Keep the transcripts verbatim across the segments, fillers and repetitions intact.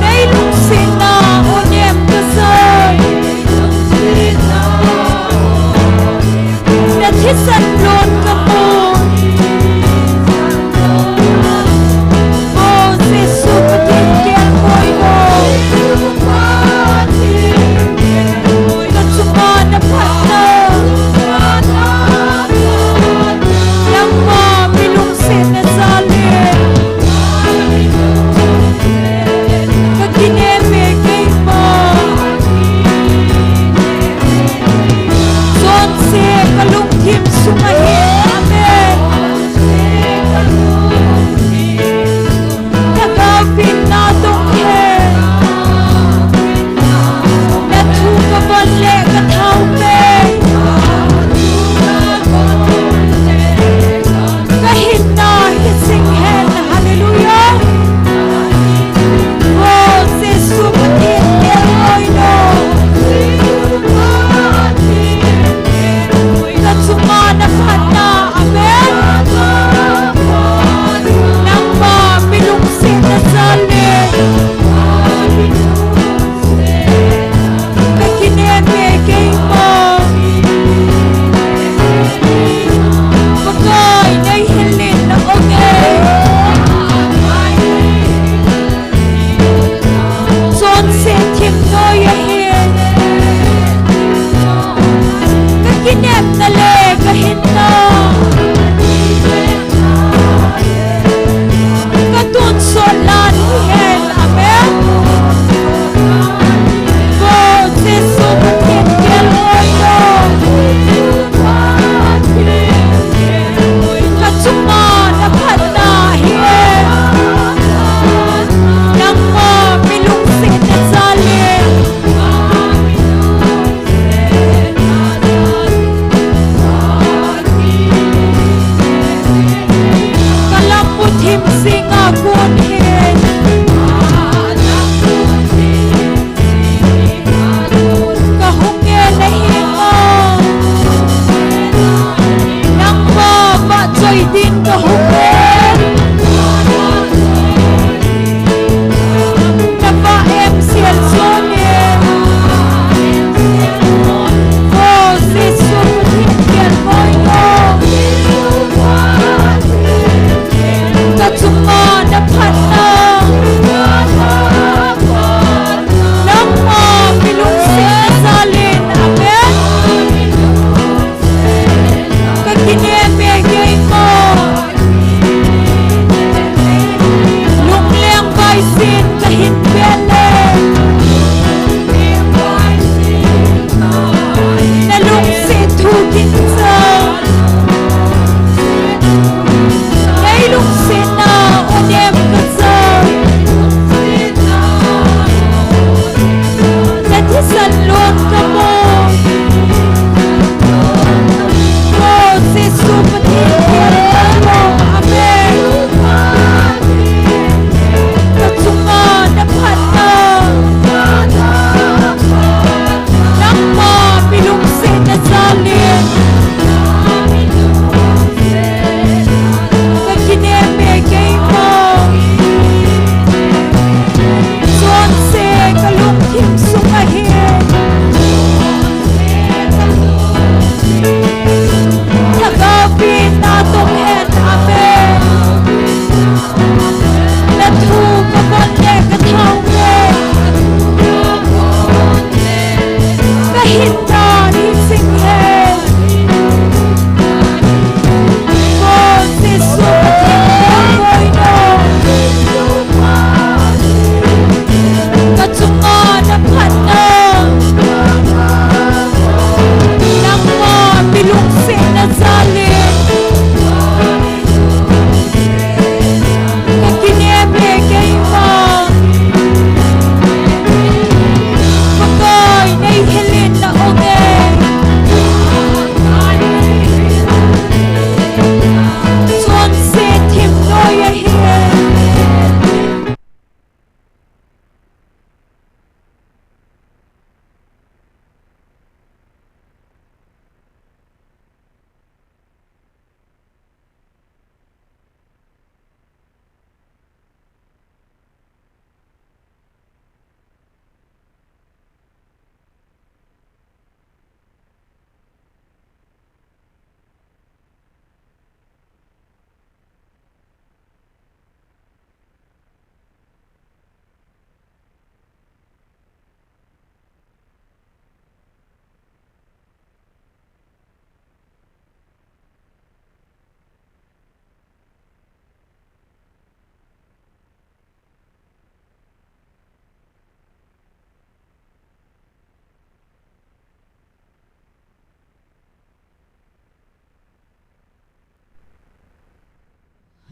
Nei lungsetna u nem kasei. Na thisan lon kamu. O Jesu Pathen kelngoi o. Kachunga na phat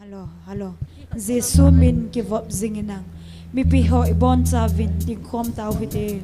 Hello, hello. Jesu min kivop jing inlang. Mipi ho ibonchauvin dingkhom tau hite.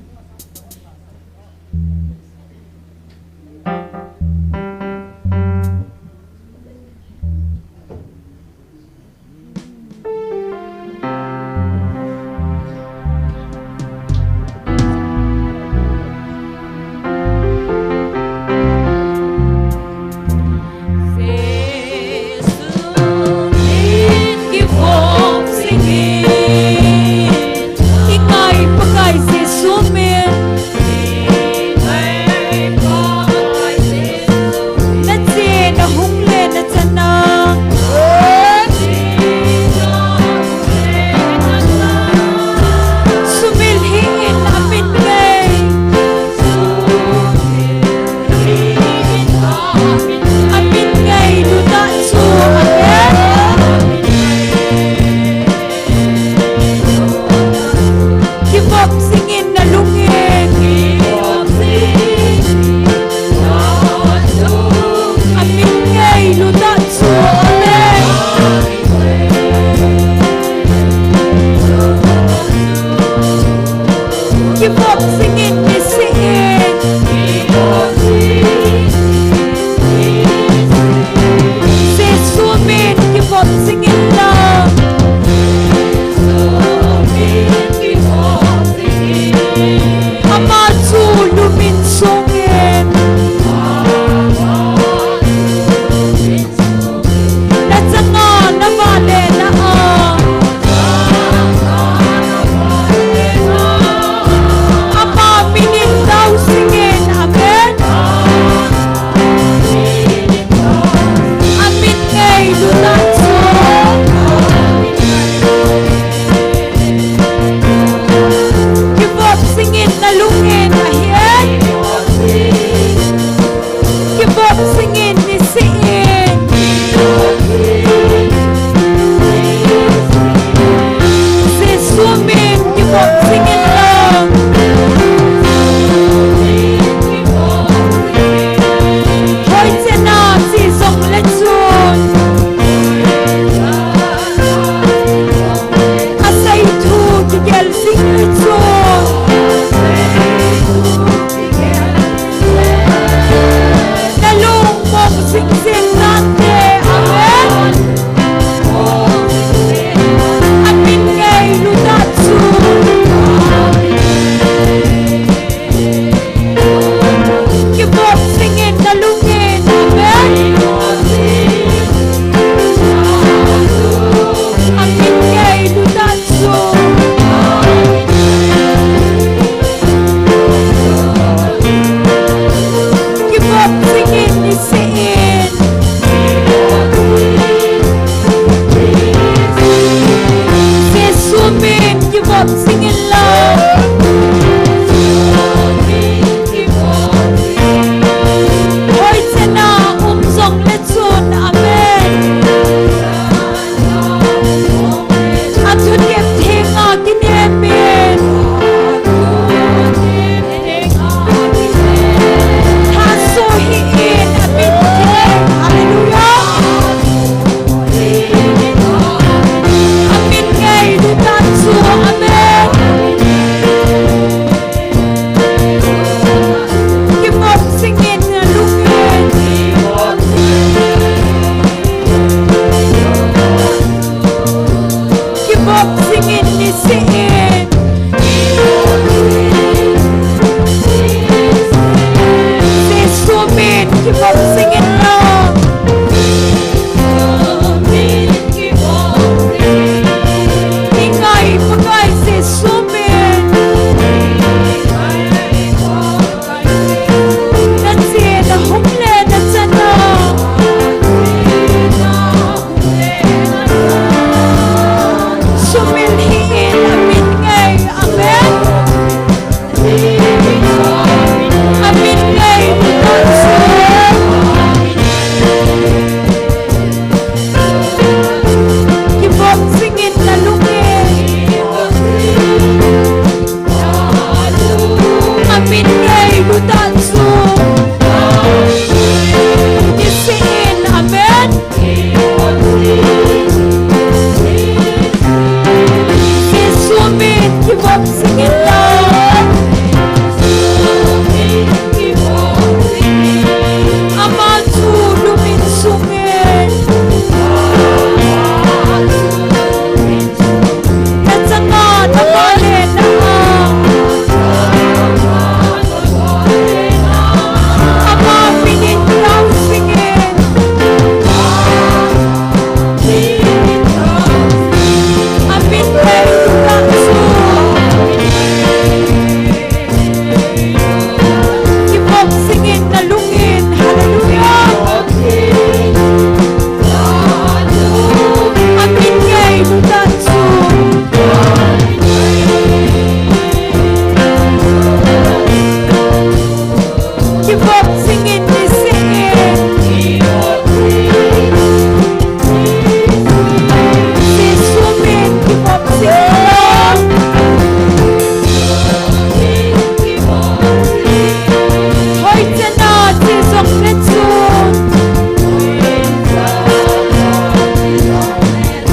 le chun,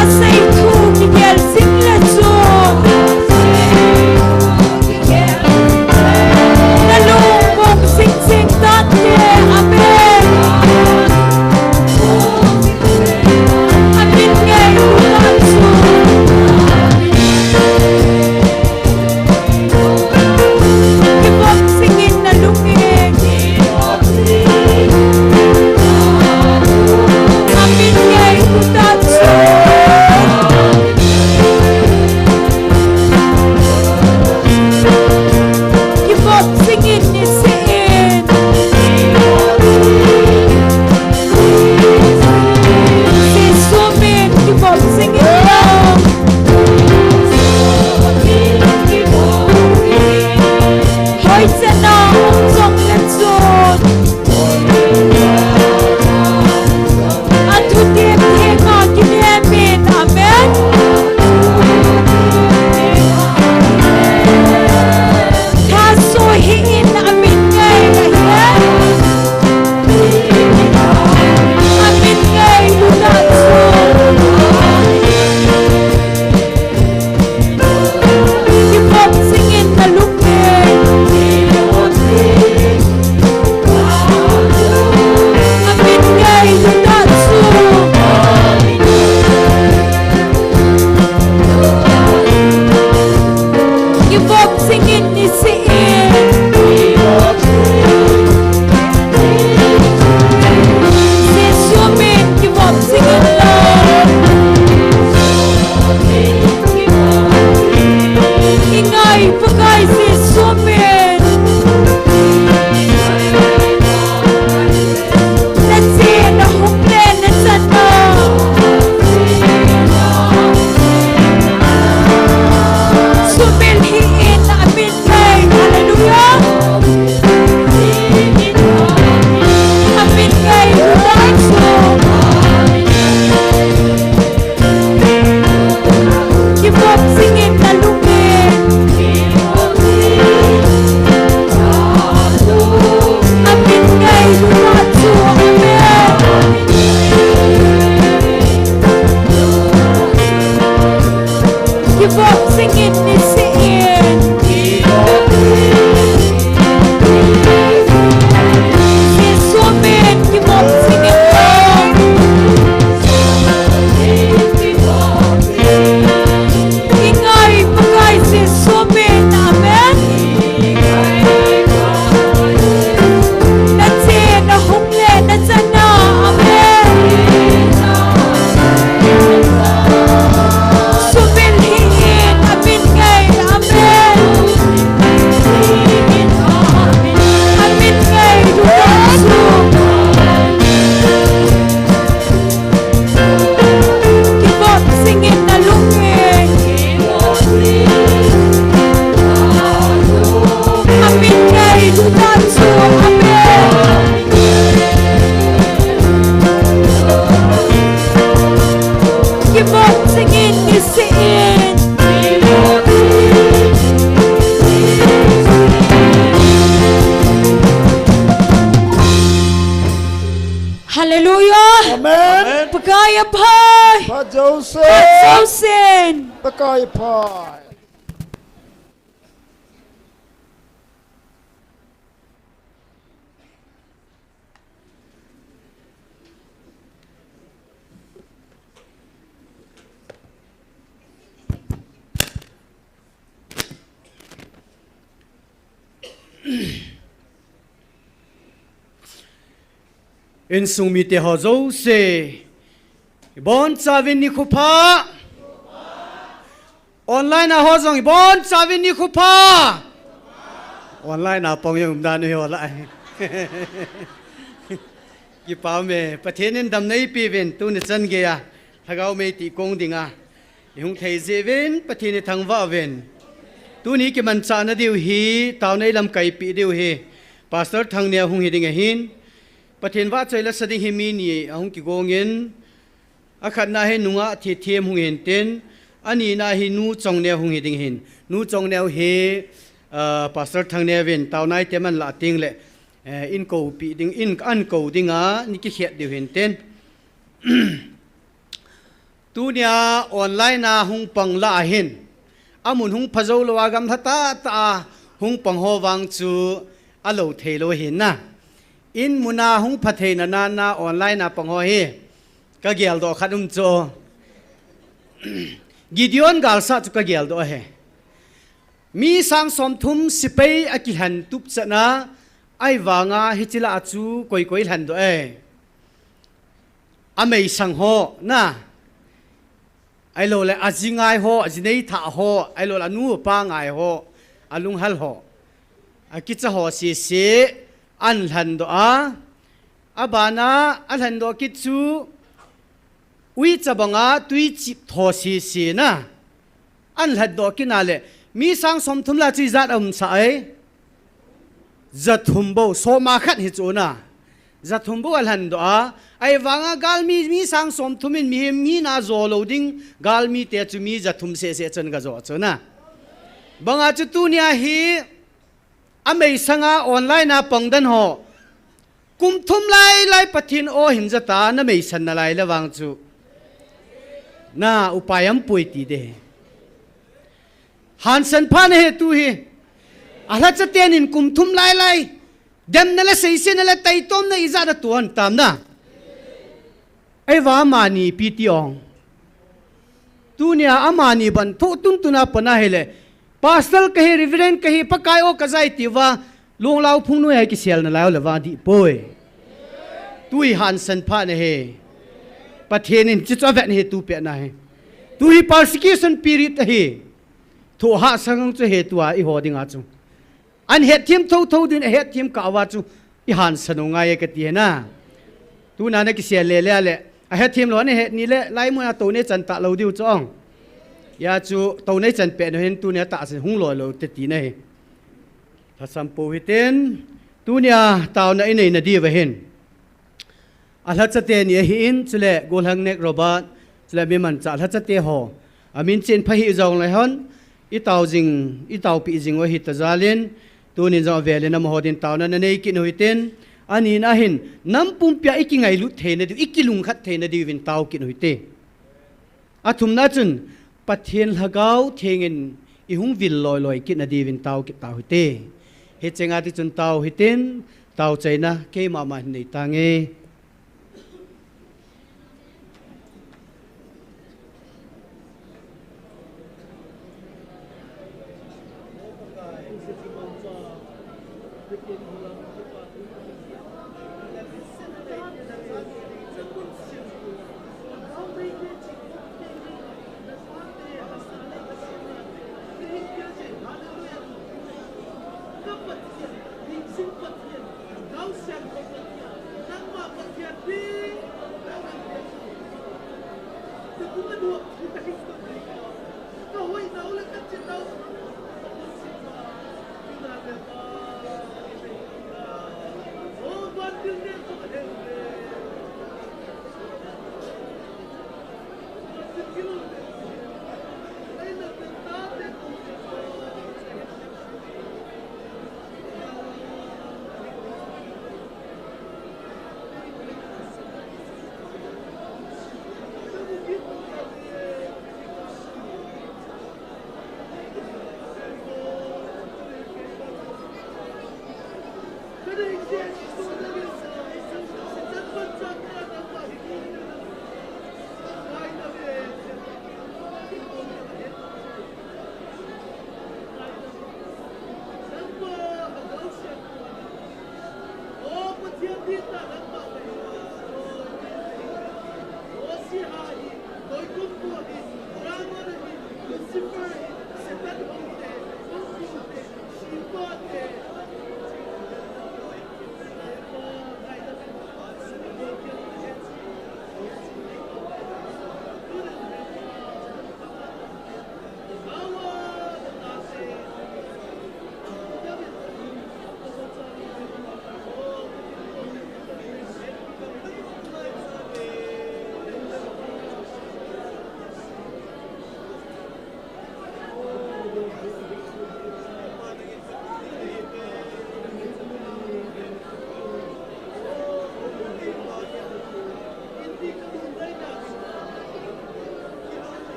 asei thu kigel jing le chun, nalungmong jing jing tante. Amen. Amin ngei tuta chu. Kivop jingin nalung in. Amin ngei tuta chu. Kivop jingin niseh in. Jesu min kivop jingin lang. Hoiche na hung jong le chun. Athu tep thenga kinem in. Amen. Thaso hih in amin ngei ahi e. Amin ngei tuta chu. Kivop jingin nalung in. Amin ngei tuta chu. Kivop jingin niseh in. Jesu min kivop jingin lang. I ngai Pakai Jesu min. Na che na hung le na chan na. Sumil hih in amin ngei. Hallelujah. Amin ngei tuta chu. Kivop jingin nalung in. Amin ngei tuta chu. Amen. Kivop jingin niseh in. Jesu min kivop jingin lang. I ngai Pakai Jesu min. Amen. Na che na hung le na chan na. Amen. Sumil hih in amin ngei. Amen. Amin ngei tuta chu. Kivop jingin nalung in. Amin ngei tuta chu. Amen. Kivop jingin niseh in. Hallelujah. Amen. Pakai aphai. Phat jousen. Phat jousen. Pakai aphai. Insung mite ho jouse, ibonchauvin nikho pha. Online a ho jong ibonchauvin nikho pha. Online a pang jong um dan u hi ho lah. Kipa ume, Pathen in damna eipeuvin, tuni chan geiya Lhagao Meitei kong dinga ihung thei jeh uvin Pathen ithangvah uvin. Tuni kimanchahna diu hi, taona ilamkaipeh diu hi Pastor Thangneo hung hiding ahin. Pathen vahchoi lasa ding hi mi ni ahung kigongin, akhatna hi nungah Thethem hung hintin, anina hi Nu Chongneo hung hiding ahin. Nu Chongneo hi, ah, Pastor Thangneo vin taona ite manlah tengleh, Eh, in kopi ding, in an ko dinga, ni kikhet diu hintin. Tunia online a hung pang lah ahin. Amun hung pha jou lou a gamla tah tah a hung pang ho vang chu alo thei lou ahin na. In muna hung pha theina nana online a pang ho hi. Ka geldoh khat um chu. Gideon galsat chu ka geldoh ahi. Mi sang somthum sepai akilhen tup chan a, ahivanga hiche lah a chu koi koi lhendoh e. Ameisang ho, na. Ahilouleh aji ngai ho, aji neithah ho, ahilouleh anu apa ngai ho, alunghel ho. Akicha ho sese, an lhendoh a. Abana, alhendoh kit chu, uicha banga, tui chip tho sese na. An lhendoh kit na le, mi sang somthum lah chu ijat a um sah e. Jathum bou, som a khat hi chu na. Jathum bou alhendoh a. Ahivanga galmi, mi sang somthum in mihem hina jo lou ding, galmite chu mi jathum sese chun gajo chu na. Banga chu tunia hi, ameisanga online a pang den ho. Kum thum lai lai Pathen o hin jata na meisan nalai le vang chu. Na upai aum poi ti de. Hansan pha nahi tu hi. Alhacha tenin kum thum lai lai. Demna le seisena le taitomna ijat a tuan tam na. Ahivang amani P T ong. Tunia amani ban tho tuntuna pana hile. Pastor kahi, Reverend kahi, Pakai o kajai tiuva. Lunglau phung noi a kisel nalai le vang dih poi. Tu hi hansan pha nahi. Pathen in chuchu avet nahi tu pet na hi. Tu hi persecution period ahi. Thohhah sangang chu hi tua iho dinga chu. An hetthem thotho din, ahetthem kah uva chu ihansan u ngai e kati hi na. Tuna na kisel le le a le. Ahetthem lou, ana het ni le, laimun a tou nei chan talou diu chu ong. Hia chu tou nei chan peh nu hin tunia tahsan hung loi lou te ti nahi. Lhasam pou hitin, tunia taona inei na diuva hin. Alhacha teni ahin, chule Golhang Nek Robert, chule mi manchah lhacha te ho. Amin chen pha hih jong le hon, itao jing, itaopi jing u ahi ta jal in, tunin jong avel in amaho din taona na nei kit u hitin, ani na hin, nam pumpi a ikingailut theina diu, ikilungkhat theina diuvin tao kit u hite. Athumna chun, Pathen Lhagao Theng in ihung vil loi loi kit na diuvin tao kit tau hite. Hichenga tichun tao hitin, tao chaina keima ma hin nei tange.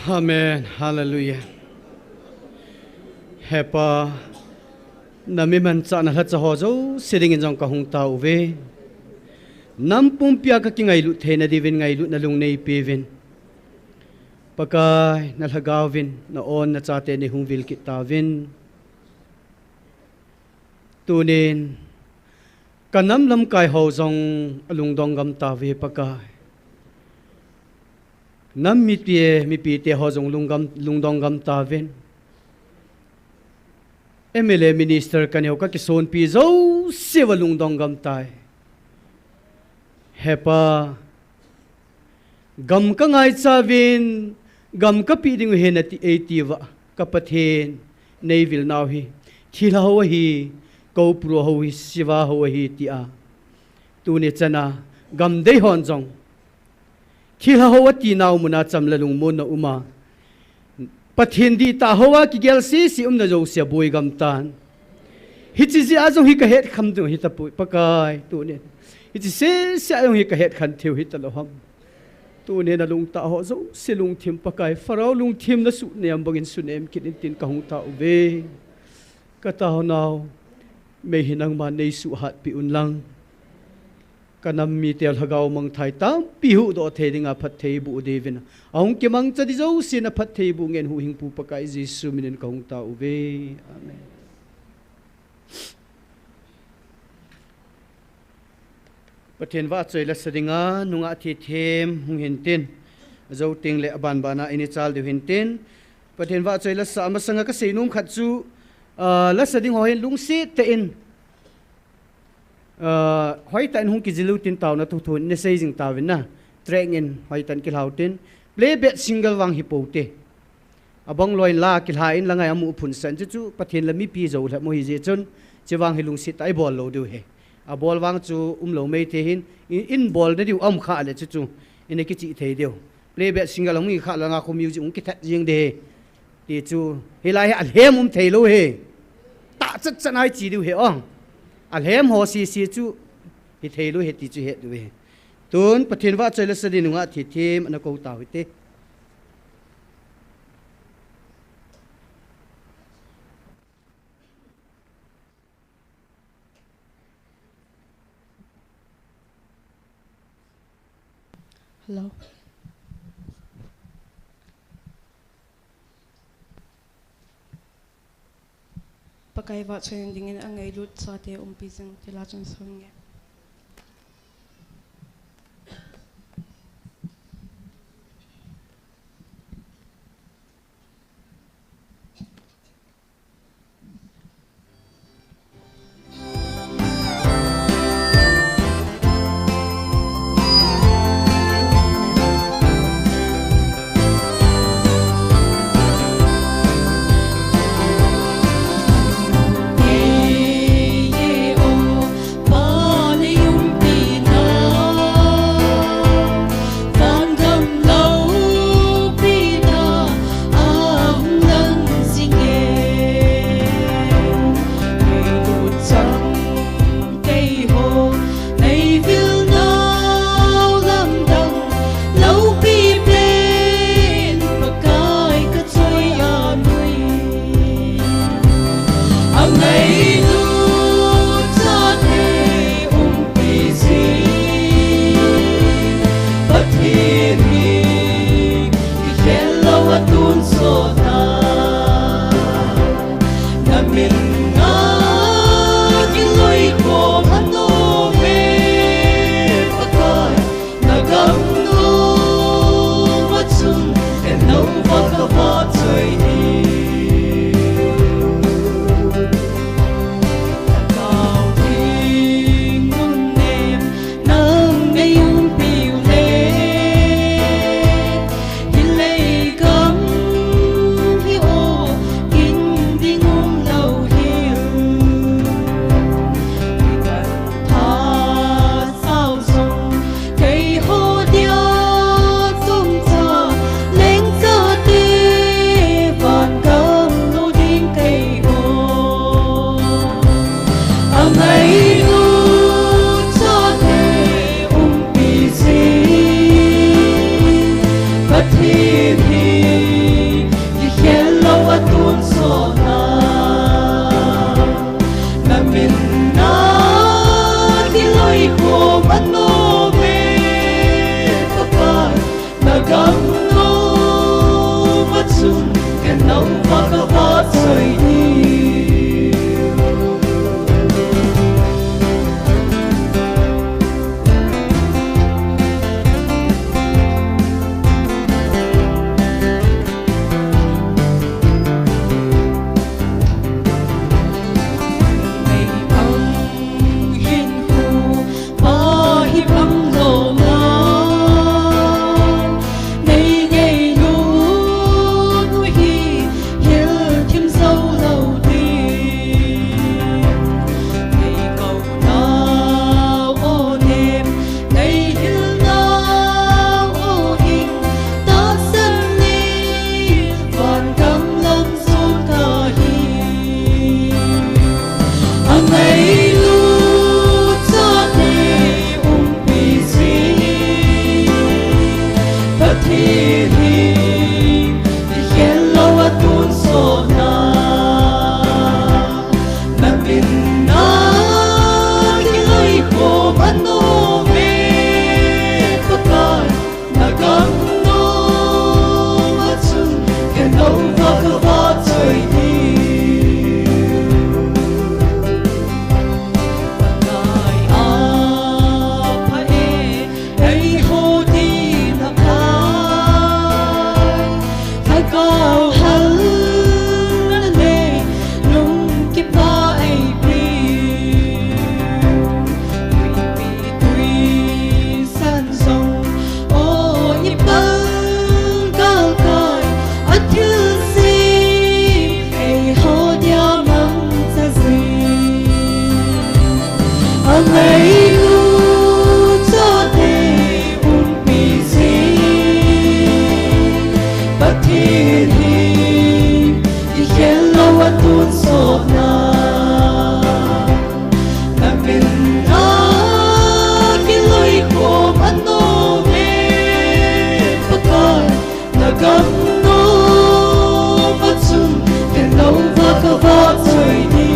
Amen. Hallelujah. Hepa, na mi manchahna lhacha ho jouse dingin jong kahung tao uve. Nam pumpia kakingailut theina diuvin ngailutna lung neipeuvin. Pakai, na lhagaovin na-on nachate neihung vil kit tauvin. Tunin, ka nam lamkai ho jong alungdong gam tauve Pakai. Nam mite, mipite ho jong lunggam, lungdong gam tauvin. M L A minister kaneo kakisonpi jouseu alungdong gam tai. Hepa, gam kangaichauvin, gam kapeh diu ahi nati, eitiuva, ka Pathen, neivil nau hi thilha ho ahi, koupru ho ahi, siva ho ahi tia. Tuni chana, gam dei hon jong thilha ho ati nau muna cham le lungmonna uma. Pathen dihtah hoa kigel sese umna jouse aboi gam tan. Hiche jeh a jong hi kahet kham diu hitapoi Pakai tunin. Hiche sese a jong hi kahet khan theiu hitalou ham. Tunin nalungtah ho jouse lungthim Pakai, Pharaoh lungthim nasunem bangin sunem kit in tin kahung tao uve. Ka taonau, mei hi nangman neisuh hatpi unlang. Ka nam mite lhagao mangthai tampi huhdoh thei dinga phatthei boh diuvin. Ahung kimangcha di jouse na phatthei boh ngen huhhingpu Pakai Jesu minin kahung tao uve. Amen. Pathen vahchoi lasa dinga nungah thithem hung hintin. Ajou tengle abanbana ini chal diu hintin. Pathen vahchoi lasa amasanga kaseinom khat chu, ah, lasa ding ho hin lungset tah in, ah, hoitah in hung kijil utin taona thuthu in nasei jing tauvin na. Track in hoitah in kilhau tin. Playback single vang hi poute. Abang loi la kilha in la ngai amu phunsan chu chu Pathen la mipi jou lhep mo hijeh chun, chuvang hi lungset tah a ibol lou diu ahi. Abol vang chu umlou mei thei hin, in, in bol nadiu aum khah le chu chu, ina kichih thei diu. Playback single hung hi khah langa khu music hung kithat jing ding ahi. Ti chu, hilai hi alhem um thei lou ahi. Tah chatchat a ichi diu ahi ong. Alhem ho sese chu, hithei lou ahi ti chu het diu ahi. Tun, Pathen vahchoi lasa ding nungah thithem ana kou tau hite. Hello. Pakai vahchoi dingin angailut chate umpi jing thilha chun son nge. Hi, hi, i khel lou a tun sona. Na min na kiloi khom a nom e Pakai. Na gam nom a chun kei lou va ka va choi di. Pakai a pha e, ei ho di na kai. Thagau hal na nei, lung kipa ei pi. Pi tui san zong, o i pang gal kai, a thil si ei ho dia mang sa si. A ngailu chate umpi si. Pathen hi i khel lou a tun sona. Na min a kiloi khom a nom e Pakai. Na gam nom a chun kei lou va ka va choi di.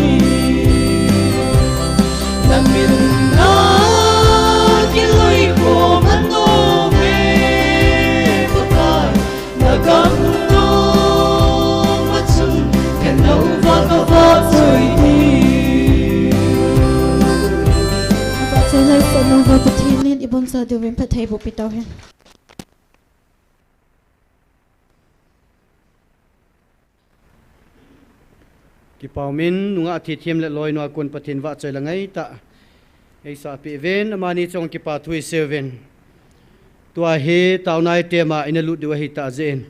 Na min a kiloi khom a nom e Pakai. Na gam nom a chun kei lou va ka va choi di. Vachoi lai sa nong va Pathen in i bon sa diuvin phatthei boh pi tau hen. Kipa umin, nungah thithem le loinu a kon Pathen vahchoi la ngai tah ei sapeh uvin, amani chong kipa thu i sei uvin. Tua hi taona item a ina lut diu ahi tah jeh in,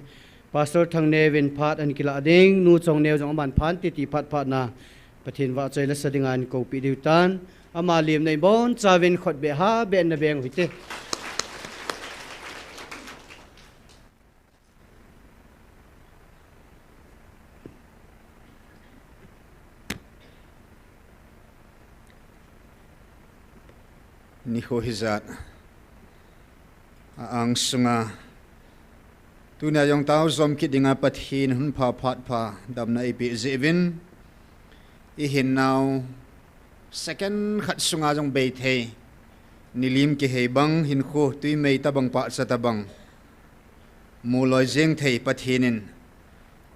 Pastor Thangneo in phat ahin kilah ding, Nu Chongneo jong aman phat titi phat phat na Pathen vahchoi la sa ding ahin koupeh diu tan, ama lim nei bon chauvin khut beh ha beh na beng u hite. Nikho hijat a angsunga tunia jong tao jom kit dinga Pathen hun pha phat pha damna eipeh jeh uvin, i hinnau second khat sunga jong bei thei, nilim kihei bang, hinkho tui mei tabang pahcha tabang mu loi jeng thei Pathen in,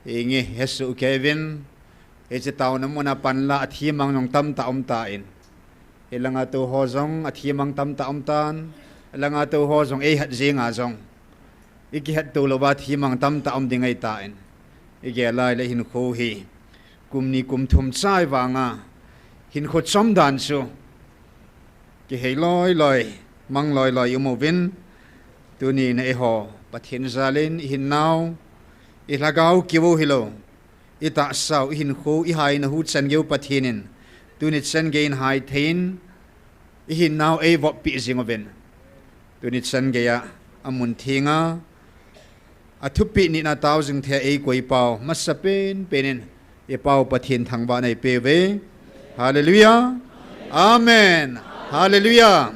inge, hesoh kei uvin, hiche taona muna panla athimang jong tamtah um tan, hilanga tou ho jong athimang tamtah um tan, hilanga tou ho jong ei hat jenga jong i kihat tou louva thimang tamtah um ding ahitan, i gel lai le hinkho hi kum ni kum thum chai vanga hinkho chom dan chu kihei loi loi, mang loi loi i um uvin, tuni in eiho Pathen jal in i hinnau, i lhagao kiu hilou, i tahsau, i hinkho, i haina hu chan geiu Pathen in tuni chan gei in hai thei in, i hinnau ei vop peh jing uvin, tuni chan gei a amun theng a athupeh nina tao jing thei a ei koi pau, masa pen pen in i pau Pathen thangvahna i pe uve. Hallelujah. Amen. Hallelujah.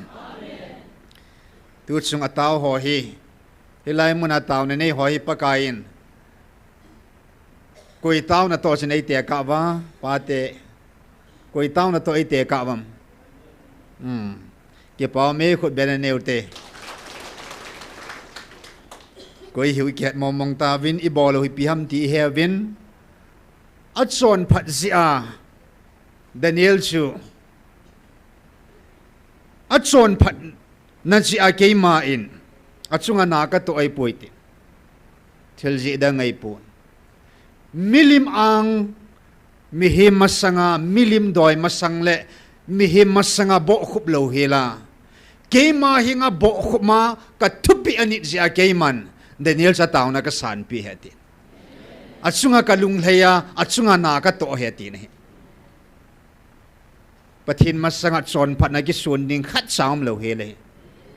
Tu chung a tao ho hi, hilai muna taona nei ho hi Pakai in koi taona toh chun ei tekah uva, pate, koi taona toh ei tekah uvam? Hmm. Kipa ume, khut beh na neo te. Koi hiu i kihet mong mong tauvin, i bol u hi ipi ham ti i he uvin. Achonphat jeh a Daniel chu achonphat na jeh a keima in achunga na katoh ahipoi ti. Thil jeh dang ahipon. Milim ang, mihem masanga, milim doi masang le mihem masanga bohkhup lou hela, keima henga bohkhup ma ka thupeh anit jeh a keiman Daniel chu taona ka sanpeh ahi ati. Achunga ka lunglhai a, achunga na katoh ahi ati nahi. Pathen masanga chonphatna kisun ding khatcha umlou hile.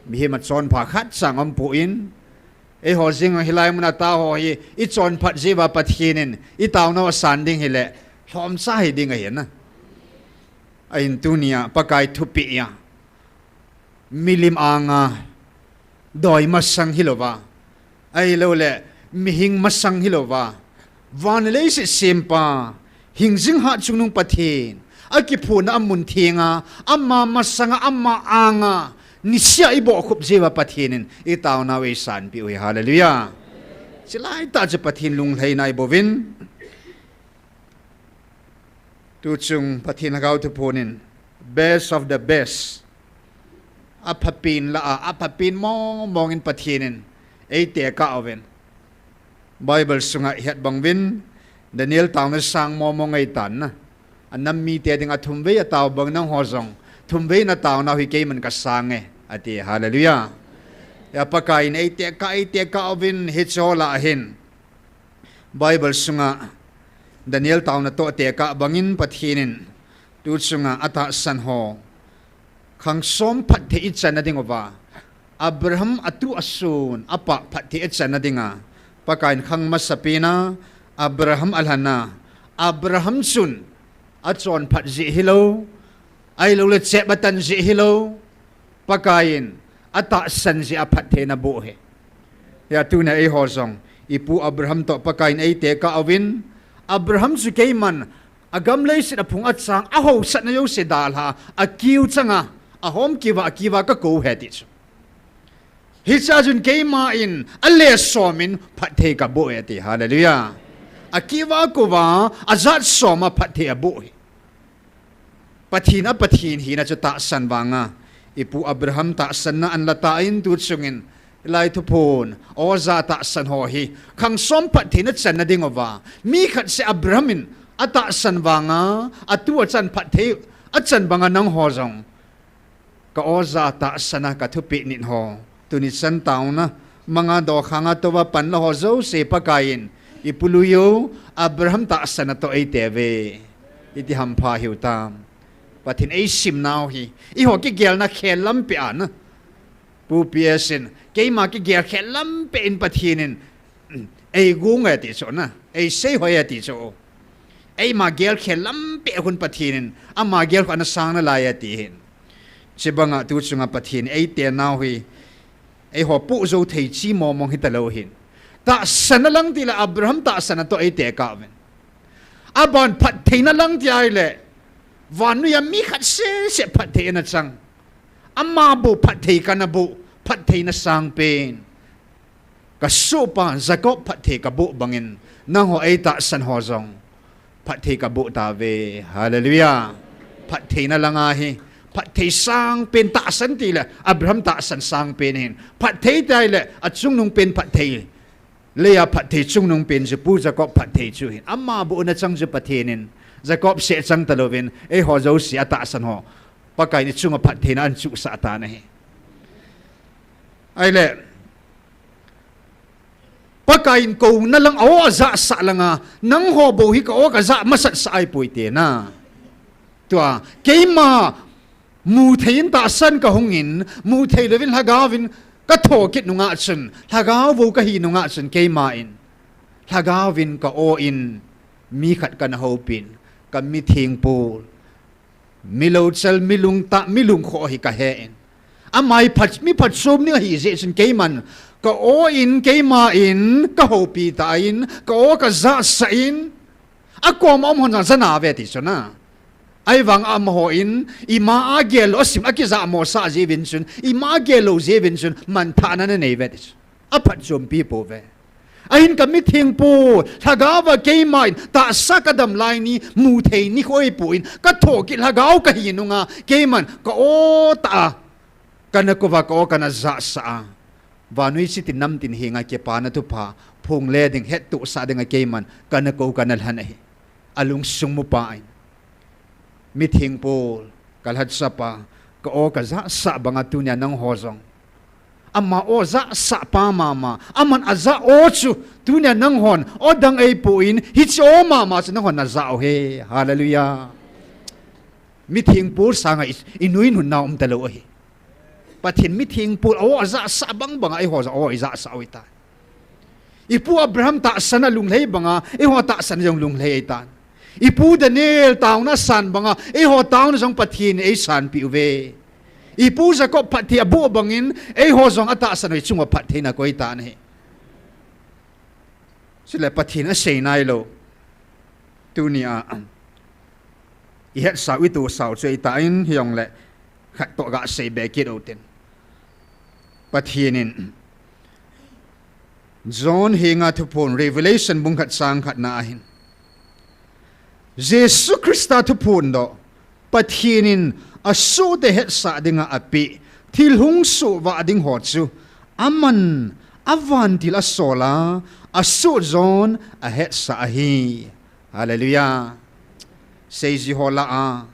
Mihem a chonpha khatcha umpon, eiho jeng hilai muna tao ho hi i chonphat jeh uva Pathen in i taona asan ding hile, lhomcha hiding ahi na. Ahin tunia Pakai thupeh a, milim anga doi masang hilouva, Ahilouleh, mihing masang hilouva, van le leiset sempa, hingjing hat chungnung Pathen, akiphonna amun thenga, ama masanga, ama anga, nisea ibohkhup jiuva Pathen in itaonau eisanpeh u ahi. Hallelujah. Chulaitah chu Pathen lunglhaina ibouvin. Tuchung Pathen Lhagao Thuphon in, best of the best, aphapen lah a, aphapen mongmong in Pathen in eitekah uvin. Bible sunga ihet bang uvin, Daniel taona sang mongmong ahitan na. Anam mite dinga thumvei atao bang nangho jong thumvei nataonau hi keiman kasange, ati. Hallelujah. Hia Pakai in eitekah, eitekah uvin hicheho lah ahin. Bible sunga Daniel taona toh tekah bangin Pathen in tuchunga atahsan ho khangsom phatthei ichanna dinguva, Abraham atu asun apa phatthei ichanna dinga Pakai in khang masapena Abraham alhana, Abraham chun achonphat jeh hilou, ahilouleh chep atan jeh hilou, Pakai in atahsan jeh a phatthei ana boh ahi. Hia tunia eiho jong ipu Abraham toh Pakai in eitekah uvin, Abraham chu keiman agam leiset aphung achang, ahaosatna jouse dalha, akiu changa, ahom kiuva, akiuva kakou ahi ti chu. Hichea chun keima in ale som in phatthei kaboh e ati. Hallelujah. Akiuva akouva, ajat soma phatthei aboh ahi. Pathen a Pathen hina chu tahsan vanga, ipu Abraham tahsanna ahin la tan tuchungin, Lai Thuphon, oja tahsan ho hi khangsom phattheina channa dinguva, mi khat seh Abraham in atahsan vanga, atu achan phatthei achan banga nangho jong ka oja tahsana kathupeh nit ho, tuni chan taona manga dokhanga touva panla ho jouse Pakai in, ipu lui o, Abraham tahsana toh eite uve, iti hampha hiu tam. Pathen eisimnau hi, eiho kigelna khel lampi ana. Pu P S in, keima kigel khel lampi in Pathen in eigong e ati chu na, eisei hoi e ati chu. Eima gel khel lampi a khun Pathen in ama gel khu ana sang nalai e ati hin. Chubanga tuchunga Pathen eitenau hi, eiho pohjou thei chi mongmong hitalou hin. Tahsanna lang tile Abraham tahsanna toh eitekah uvin. Aban phattheina lang ti ahile, vannoiya mi khat seh seh phatthei ana chang. Ama bou phatthei kana boh, phattheina sangpen. Kasohpa Jacob phatthei kaboh bangin, nangho eitahsan ho jong phatthei kaboh tauve. Hallelujah. Phattheina langa hi, phatthei sangpen tahsan tile, Abraham tahsan sangpen hin. Phatthei tile, achungnungpen phatthei. Leah phatthei chungnungpen chu Pu Jacob phatthei chu hin. Ama bohna chang chu Pathen in, Jacob seh chang talouvin, eiho jouse atahsan ho, Pakai in ichunga phattheina ahin chuhsah tan ahi. Ahile, Pakai in kouna lang, a-o ajahsah langa, nangho bou hi ka-o kajah masatsah ahipoi tina. Tua, keima muthei in tahsan kahungin, muthei louvin lhagaovin kathokit nunga chun, lhagao vou kahi nunga chun keima in, lhagaovin ka-o in mi khat kana houpin, kamithengpol, milouchal, milungtah, milungkhoh hi kahen. Ama hi phat, mi phatchom ding ahijeh chun keiman, ka-o in, keima in kahoupi tan, ka-o kajahsah in, akoma um hon jong ajana uve ti chu na. Ahivang amaho in, ima agel lou, asim akijahmosah jeh uvin chun, ima agel lou jeh uvin chun, manthahna ana nei uve ti chu. Aphatchompi pouve. Ahin kamithengpol, lhagaova keima in, tahsa kadam lai ni, muthei nikho ahipon, kathokit lhagao kahi nunga, keiman, ka-o tah a, kana kouva ka-o kana jahsah a. Vannoi chitin namtin henga kipana thupha, phongle ding, hettohsah dinga keiman, kana kou kana lhan ahi. Alungsung mupa in. Mithengpol, kalhatsapa, ka-o kajahsah banga tunia nangho jong. Ama o jahsahpa mama, aman ajah o chu, tunia nanghon, o dang ahipon, hiche o mama chu nanghon najah u ahi. Hallelujah. Mithengpol sanga i, inui nunnau umtalou ahi. Pathen mithengpol a-o ajahsah bang banga eiho jong o ijahsah u ahitai. Ipu Abraham tahsan a lunglhai banga eiho tahsan jong lunglhai ahitan. Ipu Daniel taona asan banga eiho taona jong Pathen in eisanpeh uve. Ipu Jacob phatthei aboh bangin eiho jong atahsan ho chunga phattheina akoi tan ahi. Chule Pathen asei nailou. Tunia ihetsau, itosau chu ahitan, hijongle khat toh gasei be kit utin. Pathen in John henga thuphon, Revelation bung khat chang khatna ahin, Jesu Christa thuphon doh, Pathen in asohte hetsah dinga apeh thil hung soh vah ding ho chu aman avantil asol a, asoh John ahetsah ahi. Hallelujah. Seiji ho lah a,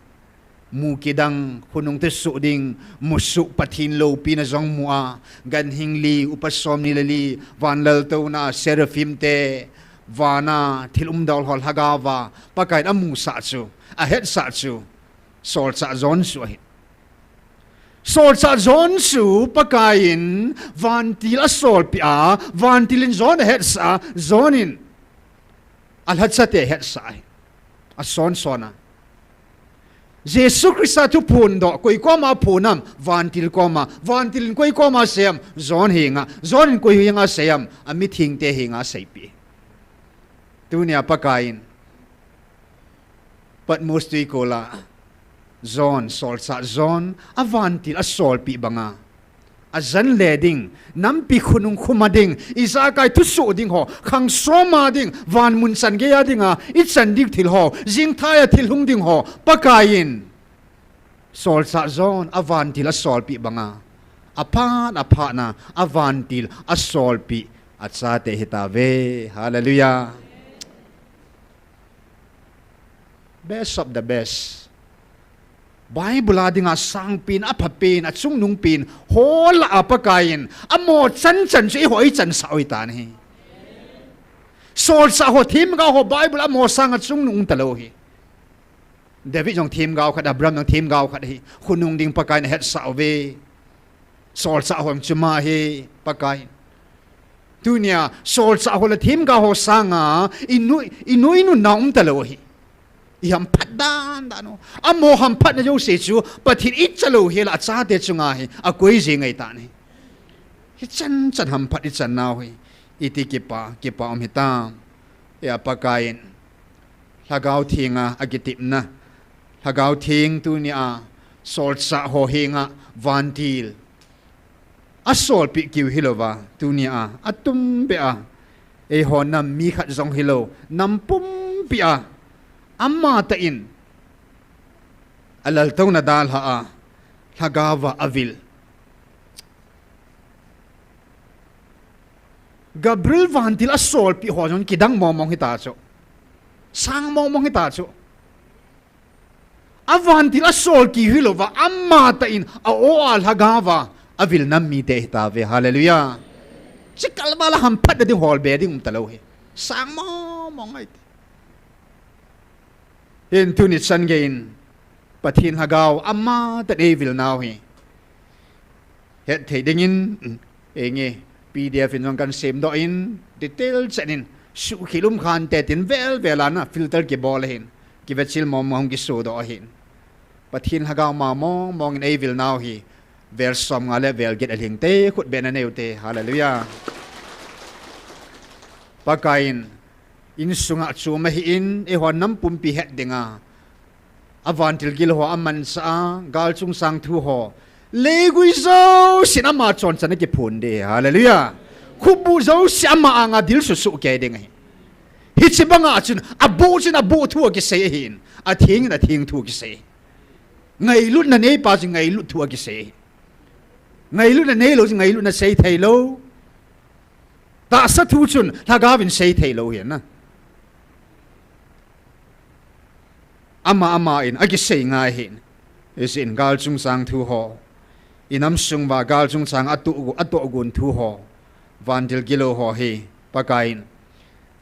mu kidang, khonung thusoh ding, musoh Pathen loupina jong mu a, ganhing li, upa somni le li, van laltouna, seraphim te, vana thil umdol ho lhagao va Pakaiyin amusah chu, ahetsah chu, solchah John chu ahi. Solchah John chu Pakaiyin vantil asolpeh a, vantil in John ahetsah a, John in alhachate ahetsah ahi. Asonson a, Jesu Christa thuphon doh koi koma aphon am? Vantil koma. Vantil in koi koma asei am? John henga. John in koi henga asei am? Amithengte henga aseipeh. Tunia Pakaiyin Patmos twikol a John, solchah John, avantil asolpeh banga, ajan le ding, nampi khonung khuma ding, ijakai thusoh ding ho, khang soma ding, van mun chan geiya dinga ichan ding thil ho, jingthaiya thil hung ding ho, Pakaiyin solchah John avantil asolpeh banga, aphat aphatna avantil asolpeh achate ahitauve. Hallelujah. Best of the best. Bible a dinga sangpen, aphapen, achungnungpen ho lah a Pakaiyin amo chanchan chu eiho eichansah u ahitan ahi. Solchah ho, themgao ho Bible a amo sanga chungnung umtalou ahi. David jong themgao khat, Abraham jong themgao khat ahi. Khonung ding Pakaiyin ahetsah uve. Solchah ho jong chu ama ahi, Pakaiyin. Tunia solchah ho le themgao ho sanga inoi, inoi nunna umtalou ahi. Ihamphat dan dan u, amo hamphatna jouse chu Pathen ichalou hel a achate chunga hi akoi jing ahitan ahi. Hichanchan hamphat ichan nau hi iti kipa, kipa um hitam. Hia Pakaiyin Lhagao Thenga akitepna, Lhagao Theng tunia solchah ho henga vantil asolpeh keu hilouva, tunia atumbeh a, eiho nam mi khat jong hilou, nam pumpia amatah in alaltouna dalha a, lhagaova avil Gabriel vantil asolpeh ho jong kidang mongmong hita chu. Sang mongmong hita chu. Avantil asol keu hilouva, amatah in a-o a lhagaova avil nam mite ahitauve. Hallelujah. Chikal vala hamphatna ding holbe ding umtalou hi. Sang mongmong ahi. Hin tuni chan geiyin Pathen Lhagao amatah in eivil nau hi hetthei dingin, enge, P D F in jong kahin semdoh in, detail chan in, suhkhel um khante tin velvel a na filter kibol ahin, kivechil mongmong hung kisodoh ahin. Pathen Lhagao ama mongmong in eivil nau hi vel somnga le vel get alhingte, khutbeh nanei ute. Hallelujah. Pakaiyin insunga chom ahin, eiho nam pumpi het dinga avantil gilou ho amanchah a, gal chungchang thu ho, leigui jousen ama chonchan akiphon ding. Hallelujah. Khopbu jouse ama anga dilsu sohkei ding ahi. Hiche banga chun aboh chun aboh thu akisei ahin, atheng in atheng thu akisei. Ngailutna neipa chun ngailut thu akisei. Ngailutna neilou chun ngailutna sei theilou. Tahsa thu chun lhagaovin sei theilou ahi na. Ama ama in akisei ngai ahin. Hijeh in gal chungchang thu ho, inam sunguva gal chungchang atoh, atohgon thu ho, vantil gilou ho hi Pakaiyin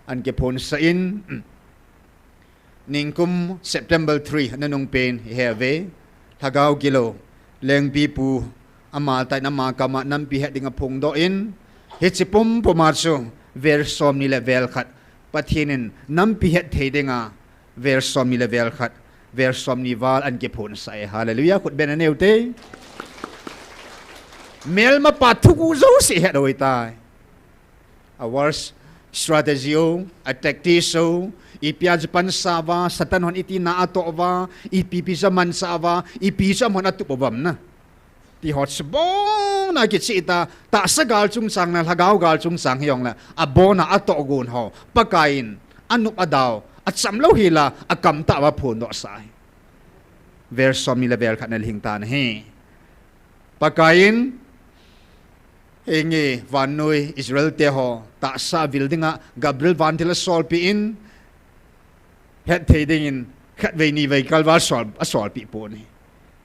ahin kiphonsah in, ningkum September three nanungpen ihe uve, Lhagao gilou, Lengpipu, amatah in ama kama nampi het dinga phongdoh in, hiche pumpuma chu vel somni le vel khat, Pathen in nampi hetthei dinga vel somni le vel khat, vel somni val ahin kiphonsah e. Hallelujah, khutbeh nanei ute. Melmapa thuguh jouse het u ahitai. A verse Strategy ho, a tactics ho, ipi a chu pansa uva, Satan hon iti na atoh uva, ipi pi chu amansa uva, ipi chu amahon atup uvam na. Ti ho chu abon a kicheh ta, tahsa gal chungchang le, lhagao gal chungchang hijongle, abon a atoh gon ho, Pakaiyin, anop adau, acham lou hila, akamtah uva phondoh sah ahi. Verse somni le vel khat na lhing tan ahi. Pakaiyin, Henge, vannoi Israel te ho, tahsa avil dinga, Gabriel vantil asolpeh in, hetthei dingin, khatvei nivei kal uva asol, asolpeh pon ahi.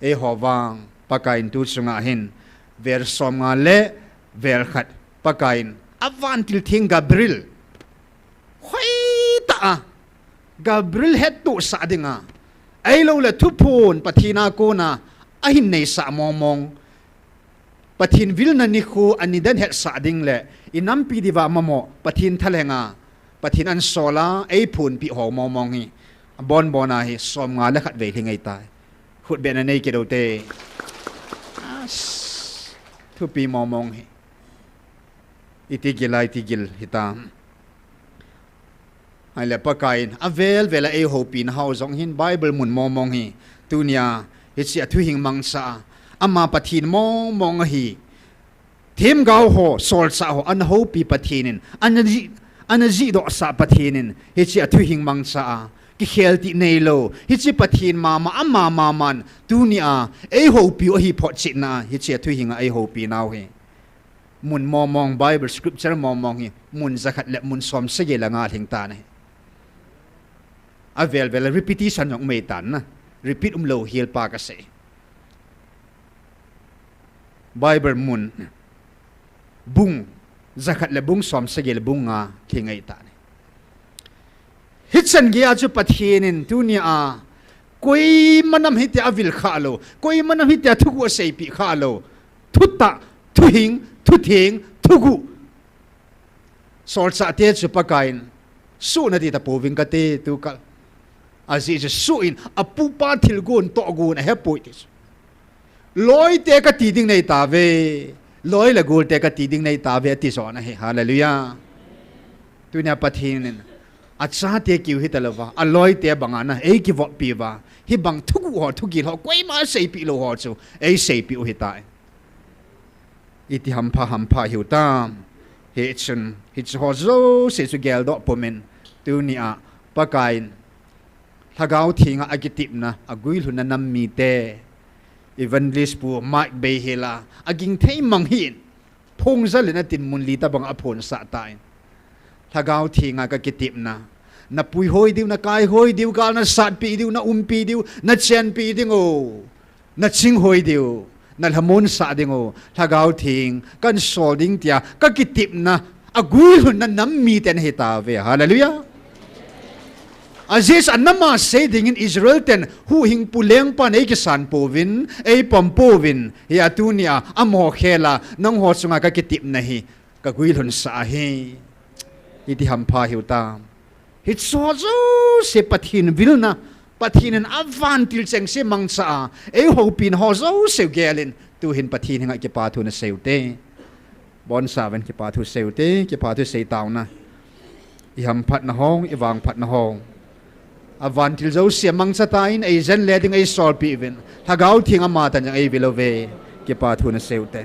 Eiho vang, Pakaiyin tu chunga hin, verse somnga le, vel khat, Pakaiyin, avantil theng Gabriel, hoitah a, Gabriel hettohsah dinga, ahilouleh thuphon Pathen a kona, ahin neisah mongmong, Pathen vilna nikho, ani den hetsah ding le, inampi diuva mamo, Pathen thalhenga, Pathen ahin sol a, eiphonpeh ho mongmong hi, abonbon a hi, somnga le khatvei lhing ahitai. Khutbeng na nei kit u te. As, thupi mongmong hi. Iti gil a, iti gil hitam. Ahile Pakaiyin, avel vel a eihoupina ho jong hin Bible mun mongmong hi. Tunia, hiche a thuhing mangcha a. Ama Pathen mongmong ahi. Themgao ho, solchah ho, ana houpi Pathen in. Ana jih, ana jihdohsah Pathen in. Hiche a thuhing mangcha a. Kikhel ti neilou. Hiche Pathen mama, ama maman. Tunia, eihoupiu ahi photchetna a. Hiche a thuhing a eihoupi nau hi. Mun mongmong, Bible scripture mongmong hi, mun jakhat le mun somsagi le nga lhing tan ahi. Avel vel a repetition jong um ahitan na. Repeat umlou hel pa kasei. Bible mun, bung jakhat le bung somsagi le bung nga lhing ahitan ahi. Hichan geiya chu Pathen in tunia, koima nam hitia avil khalou, koima nam hitia thuguh aseipeh khalou. Thutah, thuhing, thutheng, thuguh. Solchah te chu Pakaiyin, suh nati tapouving kate tukal. Ajeh chu suh in, apupa thilgon tohgon ahepoi ti chu. Loi te kati ding neitauve. Loi le gol te kati ding neitauve, ati jo ahi. Hallelujah. Tunia Pathen in, achate kiu hitalouva, aloi te banga na, eikivoppi uva. Hibang thuguh ho, thugil ho, koima seipeh lou ho chu, eiseipeh u ahitai. Iti hampha, hampha hiu tam. Hichun, hiche ho jouse chu geldoh pumin, tunia, Pakaiyin, Lhagao Thenga akitepna, aguilhunna nam mite. Evangelist Pu Mike Beihela, agingthei mang hih in, phongjal in atin mun li tobang aphonsah tan. Lhagao Thenga kakitepna, napuihoi diu, nakaihoi diu, gal nasatpeh diu, naumpi diu, nachenpeh diu, nachinghoi diu, nalhamonsah diu, Lhagao Theng kahinsol ding tia kakitepna, aguilhunna nam mite nahitauve. Hallelujah. Ajeh chu anama sei dingin Israel ten huhhingpu lengpan eikisan pouvin, eipom pouvin, hia tunia amaho khela, nangho chunga kakitepna hi, kaguilhunsah ahi. Iti hampha hiu tam. Hiche ho jouse Pathen vilna, Pathen in avantil chengse mangcha a, eihoupina ho jouse gelin, tuhin Pathen henga kipathu nasei ute. Bonsa uvin kipathu sei ute, kipathu sei tauna. Ihamphatna ho, ivangphatna ho, avantil jouse mangcha tan, eijen le ding eisolpeh uvin. Lhagao Theng amatah in jong eivil uve, kipathu nasei ute.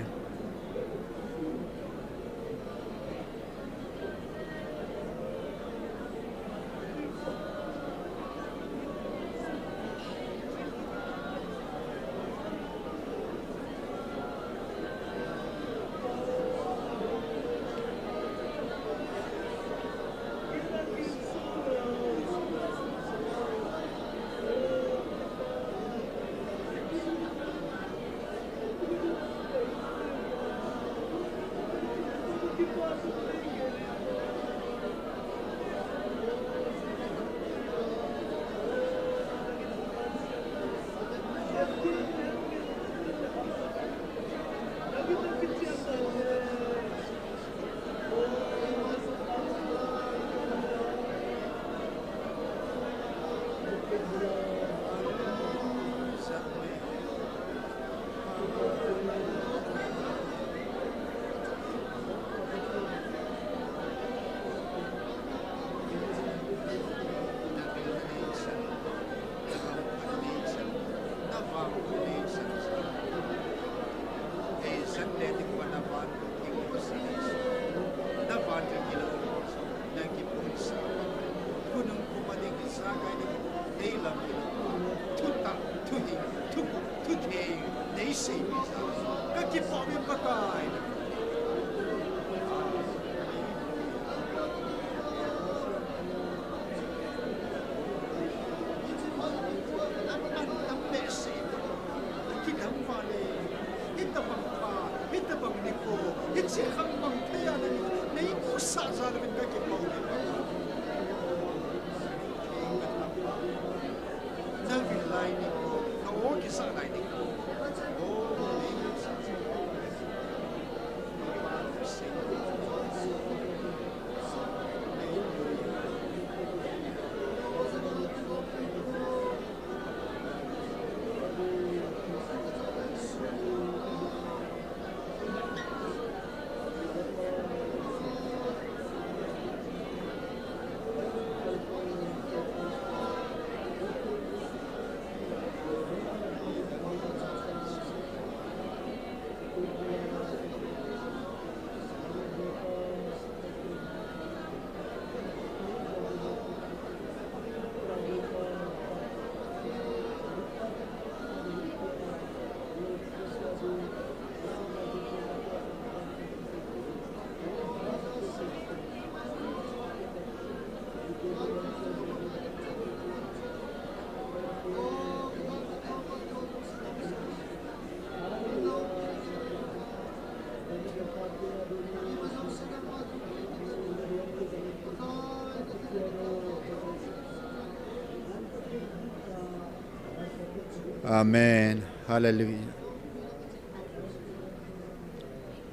Amen. Hallelujah.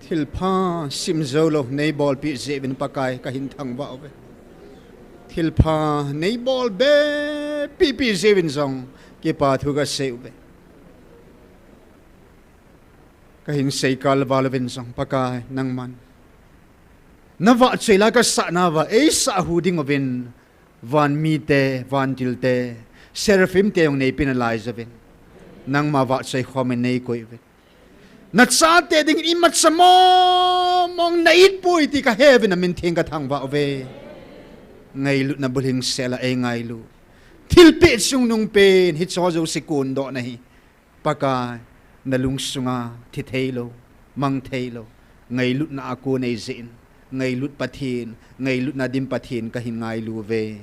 Thilpha simjou lou neibolpi jeh uvin Pakai kahin thangvah uve. Thilpha neibol be pipi jeh uvin jong kipa thu kasei uve. Kahin sei kalval uvin jong Pakai nangman navahchoi la kasah nauva eisah hu ding uvin, van mite, vantilte, seraphim te jong neipi nalai jouvin, nangma vahchoi khomin neikoi uvin. Nachate dingin imacha mong mong na-it poi ti kahe uvin namin theng kathangvah uve. Ngailutna bulhing sela eingailu. Thilpeh chungnung pen hicheho jouse kondohna hi Pakai, nalungsunga thi theilou, mang theilou, ngailutna a kon eijeh in, ngailut Pathen, ngailutna dim Pathen kahin ngailu uve.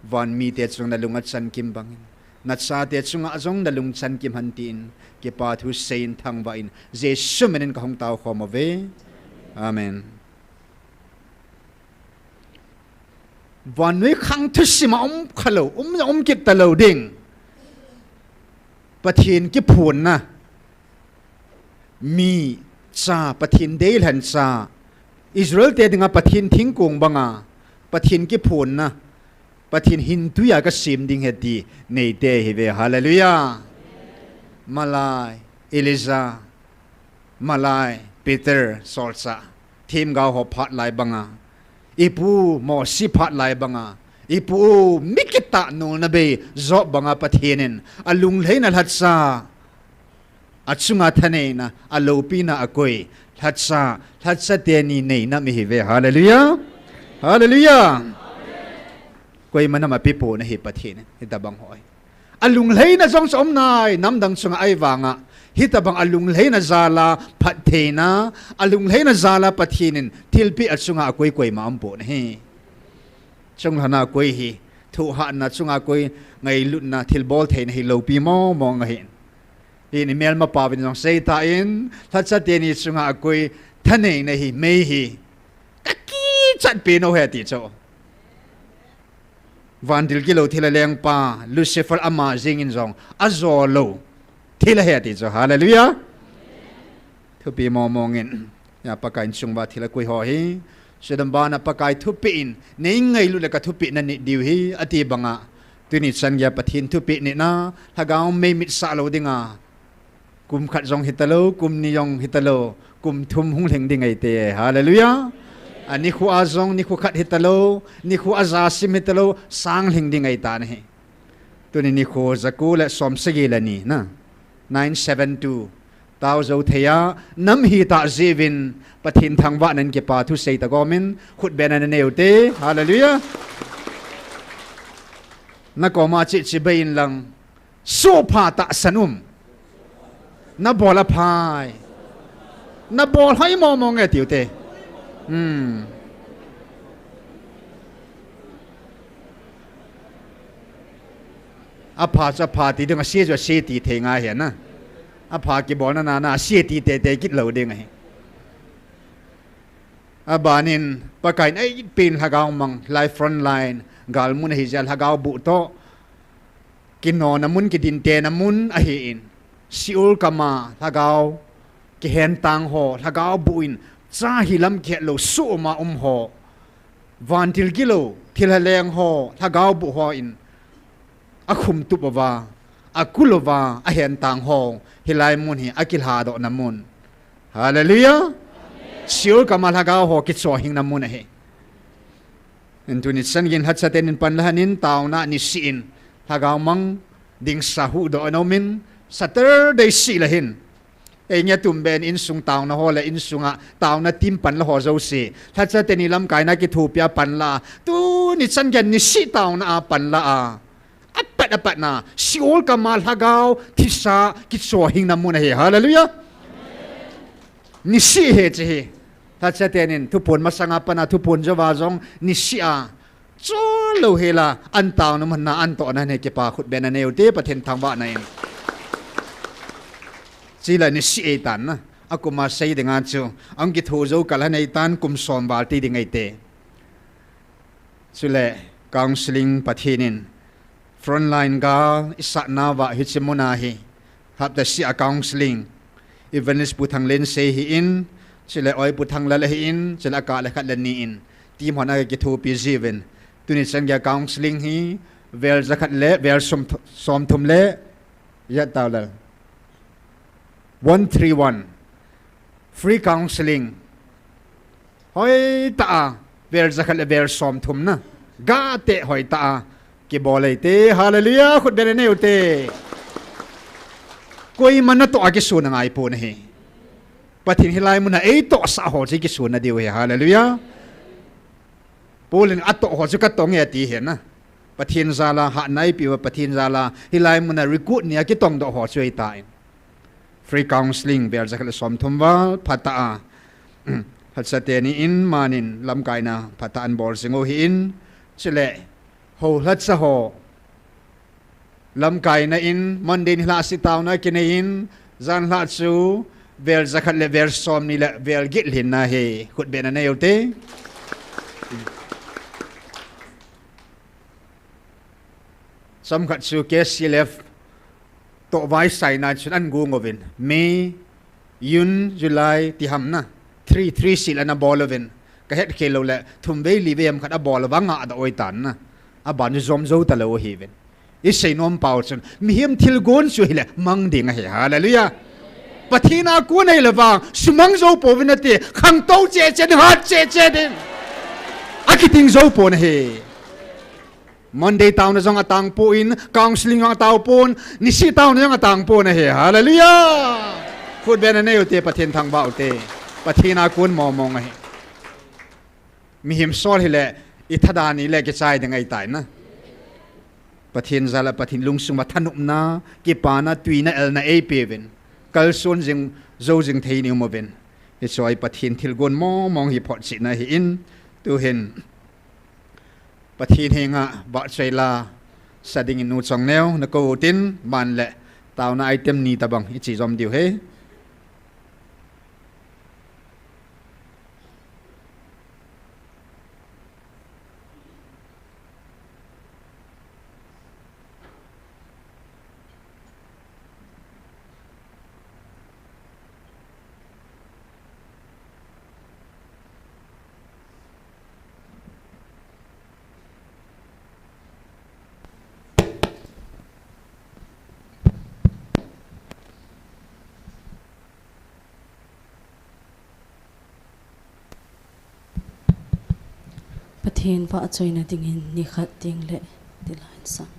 Van mite chunga nalung achan kim bangin, nachate chunga jong nalung chan kim hen tin, kipa thu seiyin thangvah in, Jesu minin kahung taokhom uve. Amen. Vannoi khang thusim a um khalou, um, um kit talou ding. Pathen kiphonna. Mi cha, Pathen deilhen cha. Israel te dinga Pathen thingkong banga, Pathen kiphonna, Pathen hintwi a kasem ding ahi ti neite ahiuve. Hallelujah. Malai, Elijah, malai, Peter, solchah, themgao ho phat lai banga, ipu Mosi phat lai banga, ipu mi kitah nolna bei Job banga Pathen in alunglhaina lhacha, achunga thaneina, aloupina akoi lhacha, lhacha teni neina mi ahiuve. Hallelujah. Hallelujah. Koima nam ape pon ahi Pathen in, hitabang ho hi. Alunglhaina jong chu um nai, namdang chunga ahivanga, hitabang alunglhaina jala phattheina, alunglhaina jala Pathen in thilpeh achunga akoi koima um pon ahi. Chunglhana koi hi, thohhatna chunga koi, ngailutna, thilbol theina hi loupi mong mong ahi. Tin imelma pauvin jong seitan, lhacha teni chunga akoi thaneina hi, mei hi kakichat pen u ahi ti chu. Vantil kilou thilha lengpa Lucifer ama jengin jong ajo lou thilha ahi ti chu. Hallelujah. Thupi mong mongin, ya Pakai in chunguva thilha koi ho hi, sudam bana Pakai thupeh in neingailu le kathupeh nanit diu ahi ati banga, tuni chan geiya Pathen thupeh nitna, lhagao mei mitsah lou dinga, kum khat jong hitalou, kum ni jong hitalou, kum thum hung lhing ding ahite. Hallelujah. Anikho a jong nikho khat hitalou, nikho a jasim hitalou, sang lhing ding ahitan ahi. Tuni nikho jako le somsagi le ni na, nine seven two, tao jou theiya nam hitah jeh uvin Pathen thangvahna in kipa thusei tagomin khutbena nanei ute. Hallelujah. Nakoma cheh cheh beiyin lang, sohpha tahsan um. Nabol aphai. Nabol hoi mong mong e tiu te. Hmm. Apha chu apha ti ding, ase chu ase ti thei ngai ahi na. Apha kibolna na, na ase ti teitei kit lou ding ahi. Abanin, Pakai in eipen lhagao mang, hilai front line, galmun ahi jeh a lhagao buh toh, kinona mun, kidintena mun ahin, Sheol kama lhagao kihentang ho, lhagao buh in, cha hilam kihet lou soh uma um ho, vantil kilou thilha leng ho, lhagao buh hon akhum tup uva, akul uva, ahentang ho, hilai mun hi akilhadohna mun. Hallelujah. Sheol kama lhagao ho kichohhingna mun ahi. Hin tuni chan geiyin lhacha tenin pan lhanin taona nisih in lhagao mang dingsa huhdoh ana umin, Saturday sih le hin, ei nge tum ben insung taona ho le insunga taona team panla ho jouse, lhacha teni lamkaina kithopia panla, tuni chan geiya nisih taona a panla a, apat apatna Sheol kama lhagao thisa kichohhingna mun ahi. Hallelujah. Nisih ahi hiche hi. Lhacha tenin thuphon masanga pana thuphon jouva jong nisih a, chol lou hela, an taona mun a an tohna hi kipa khutbena nei ute, Pathen thangvahna in. Chule nisih ahitan na, akuma sei dinga chu, ahung kitho jou kal ahitan, kum som val ti ding ahite. Chule counselling Pathen in Frontline gal isatnauva hiche muna hi hapta sia counseling, Evangelist Pu Thanglen sei hi in, chule Oi Pu Thanglal hi in, chule akah le khat le ni in, team hon akithopi jiuvin. Tuni chan geiya counseling hi vel jakhat le vel som, somthum le, ya tao lal, one three one, free counseling. Hoitah a, vel jakhat le vel somthum na, gah teh hoitah a kibol eite. Hallelujah. Khut beng anei ute. Koima natoh a kisun angai pon ahi. Pathen hilai muna eitohsah ho chu kisun nadiu ahi. Hallelujah. Paul in atoh ho chu katong e ati ahi na. Pathen jal a hatna eipeuva, Pathen jal a hilai muna recruit nia kitongdoh ho chu ahitan. Free counseling vel jakhat le somthum val phatah a, lhacha teni in manin lamkaina phatah a anbol jing u ahin, chule hou lhacha ho lamkaina in Monday nilhah se taona kinei in, janlhah chu vel jakhat le vel somni le vel get lhinna hi. Khut beng anei ute. Chomkhat chu K C L F toh vaisaina chun ahin gong uvin, May, June, July ti ham na, three, three seal ana bol uvin, kahet khel lou le thum vei li vei ham khat abol uva angah doh u ahitan na. Aban chu jom jou talou ahiuvin. Isei nom pau chun mihem thilgon chu hile mang ding ahi. Hallelujah. Pathen a kon ahile vang sumang jou pouvin ati, khangtou cheh cheh ding, hat cheh cheh ding. Akiting jou pon ahi. Monday taona jong atang pon, counseling jong atao pon, nisih taona jong atang pon ahi. Hallelujah. Khut beng anei ute, Pathen thangvah ute. Pathen a kon mong mong ahi. Mihem sol hile, ithadan ile kichai ding ahitai na. Pathen jal a Pathen lungsung uva thanopna, kipana, tuina, elna eipeuvin, kalson jing, jou jing thei in i um uvin. Hiche hi Pathen thilgon mong mong hi photchetna ahin, tuhin Pathen henga vahchoi la sa dingin Nu Chongneo nakou utin, ban le taona item ni tobang iche jom diu ahi. Pathen vahchoina dingin nikhat teng le ti la hin sang.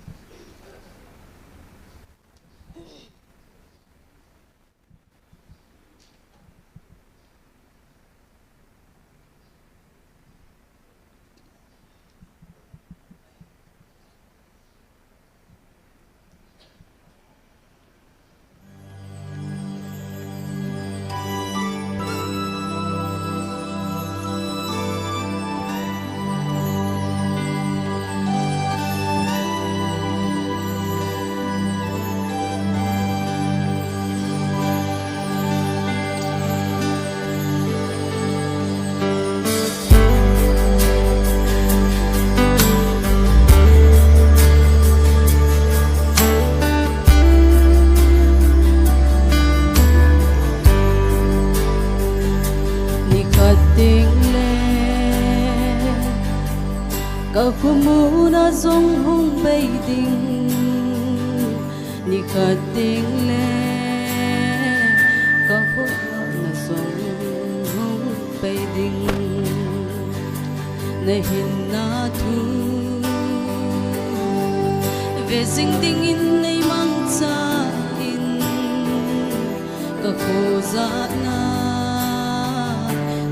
Nikhat teng le ka khomuna jong hung bei ding. Nikhat teng le ka khomuna jong hung bei ding. Na hinna thu ve jing dingin nei mangcha in, ka khojahna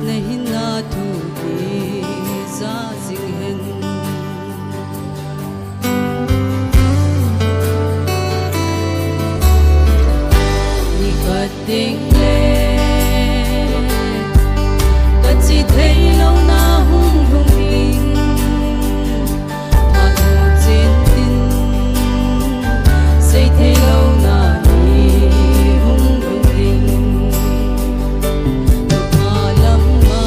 na hinna thu kija jing hen. Nikhat teng le ka chi thei louna hung lhung ding. Phat hung chen tin sei thei louna ni hung lhung ding. Nupha lama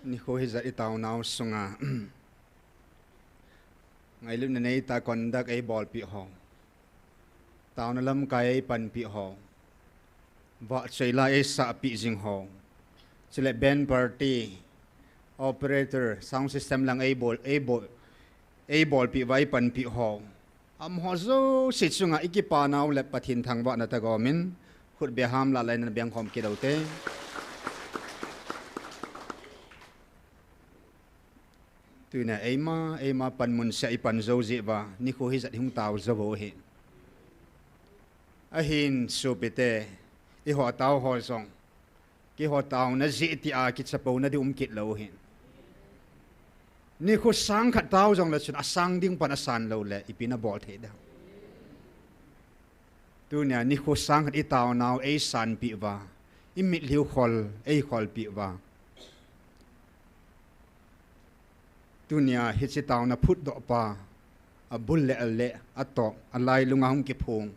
Nikho hijat i taonau sunga ngailutna neitah conduct eibolpeh ho, taona lamkai eipanpeh ho, vahchoi la eisahpeh jing ho, chule band party, operator, sound system lang eibol, eibol, eibolpeh uva eipanpeh ho, amaho jouse chunga i kipanau le Pathen thangvahna tah gomin, khutbeh hamlah lah in ana bengkhom kit ute. Tunia eima, eima panmun seh a i pan jou jeh uva, nikho hijat i hung tao jou u ahi. Ahin sopite, eiho tao ho jong, keiho taona jeh tia kichapouna ding um kit lou ahi. Nikho sang khat tao jongle chun asang ding pan asan loule ipi nabol thei dem? Tunia nikho sang khat i taonau eisanpeh uva, i mitlhiu khol eikholpeh uva, tunia hiche taona phutdohpa, abul le ale atop, alailunga hung kiphong,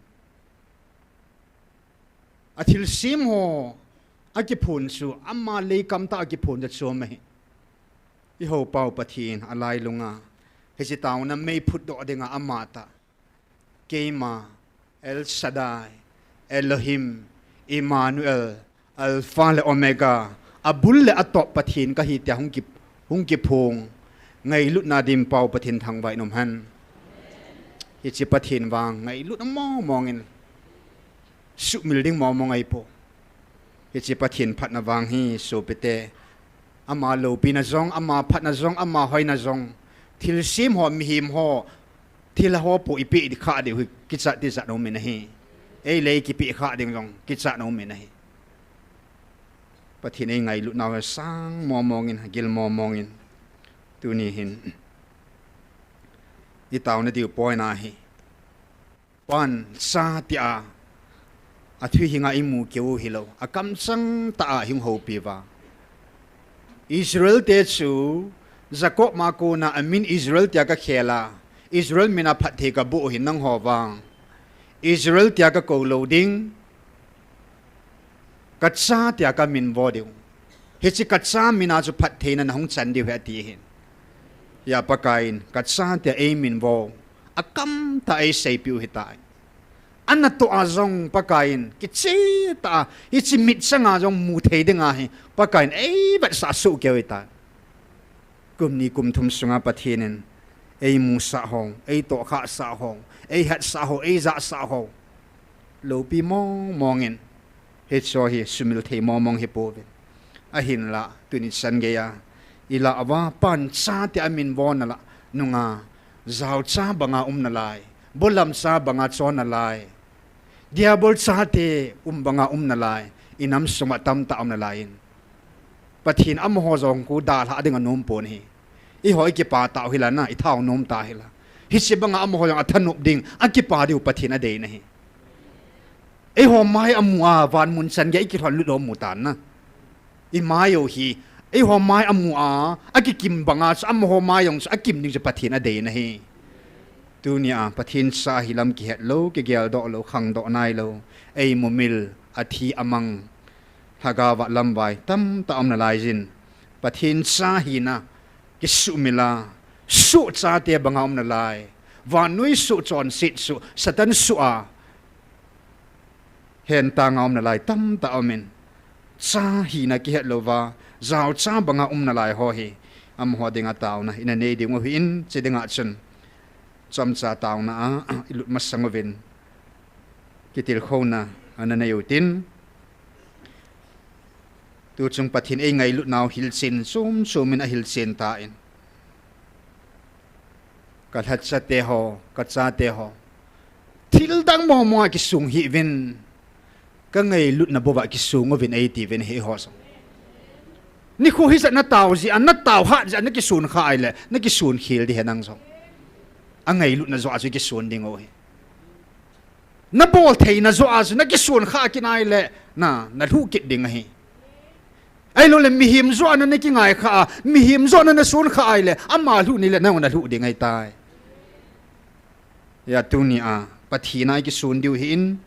athilsem ho akiphon chu ama leikam tah a kiphon chu chom ahi. Eiho pau Pathen alailunga hiche taona mei phutdoh dinga amatah, keima El Shaddai, Elohim, Emmanuel, Alpha le Omega, abul le atop Pathen kahi tia hung ki, hung kiphong, ngailutna dim pau Pathen thangvah in umhen. Hiche Pathen vang ngailut mongmong in, sumil ding mongmong ahipoi. Hiche Pathen phatna vang hi sopite, ama loupina jong, ama phatna jong, ama hoina jong, thilsem ho, mihem ho thilha ho pu ipeh khah diu hi kichat tijat umin ahi. Eile kipeh khah ding jong kichat umin ahi. Pathen eingailutnau hi sang mongmong in, agil mongmong in, tuni hin i taona diu poina hi pancha tia athuhing a imu keu hilou, akamchang tah a hung houpi uva, Israel te chu Jacob ma kona amin Israel tia kakhel a, Israel mina phatthei kaboh u hin nangho vang Israel tia kakou lou ding, kacha tia kaminvo diu, hiche kacha mina chu phattheina nahung chan diu ahi ati ahin. Hia Pakaiyin kacha tia eiminvo, akamtah eiseipeh u ahitai. Anatoh a jong Pakaiyin kichehtah a, hiche mitchang a jong muthei dinga hi Pakaiyin eivetsah soh keu ahitai. Kum ni kum thum sunga Pathen in eimusah ho, eitohkhahsah ho, eihetsah ho, eijahsah ho, loupi mongmong in, hicheho hi sumil thei mongmong hipouve. Ahinla tuni chan geiya ilah uva pancha tia minvona lah nunga, jaocha banga um nalai, bolamcha banga chon nalai, diabol chate um banga um nalai, inam sunga tamtah um nalai in, Pathen amaho jong khu dalhah dinga nompon ahi. Eiho ikipah tau hila na, ithao nom ta hila, hiche banga amaho jong athanop ding, akipah diu Pathen adeina ahi. Eiho mai amu a vanmun chan geiya ikilhonlut u mu tan na, imai u hi, eiho mai amu a akikim banga chu amaho mai jong chu akim ding chu Pathen adeina ahi. Tunia Pathen cha hilam kihetlou, kigeldoh lou, khangdoh nailou, eimumil, athi amang, lhagao a lamvai tamtah um nalaiyin, Pathen cha hina kisumil a, sohchate banga um nalai, vannoi soh, chonset soh, Satan soh a hentanga um nalai tamtah umin, cha hina kihetlouva jaocha banga um nalai ho hi amaho dinga taona ina nei diu ahin, hiche dinga chun chomcha taona a ilut masang uvin kitilkhouna ana nei utin. Tuchung Pathen eingailutnau hilchen chom chomin ahilchen tan, kalhachate ho, kachate ho, thildang mongmonga kisong hih uvin, kangailutna bouva kisong uvin eitiuvin ahi eiho jong. Nikho hijat natao jeh a, natao hat jeh a nakison khah ahile nakison khel ding ahi nang jong. Angailutna joh a chu kison ding u ahi. Nabol theina joh a chu nakison khah kit ahile na, nalhuh kit ding ahi. Ahiloule mihem joh a na, nakingai khah a, mihem joh a na, nason khah ahile ama lhuh nile nang jong nalhuh ding ahitai. Hia tunia Pathen a ikison diu ahin,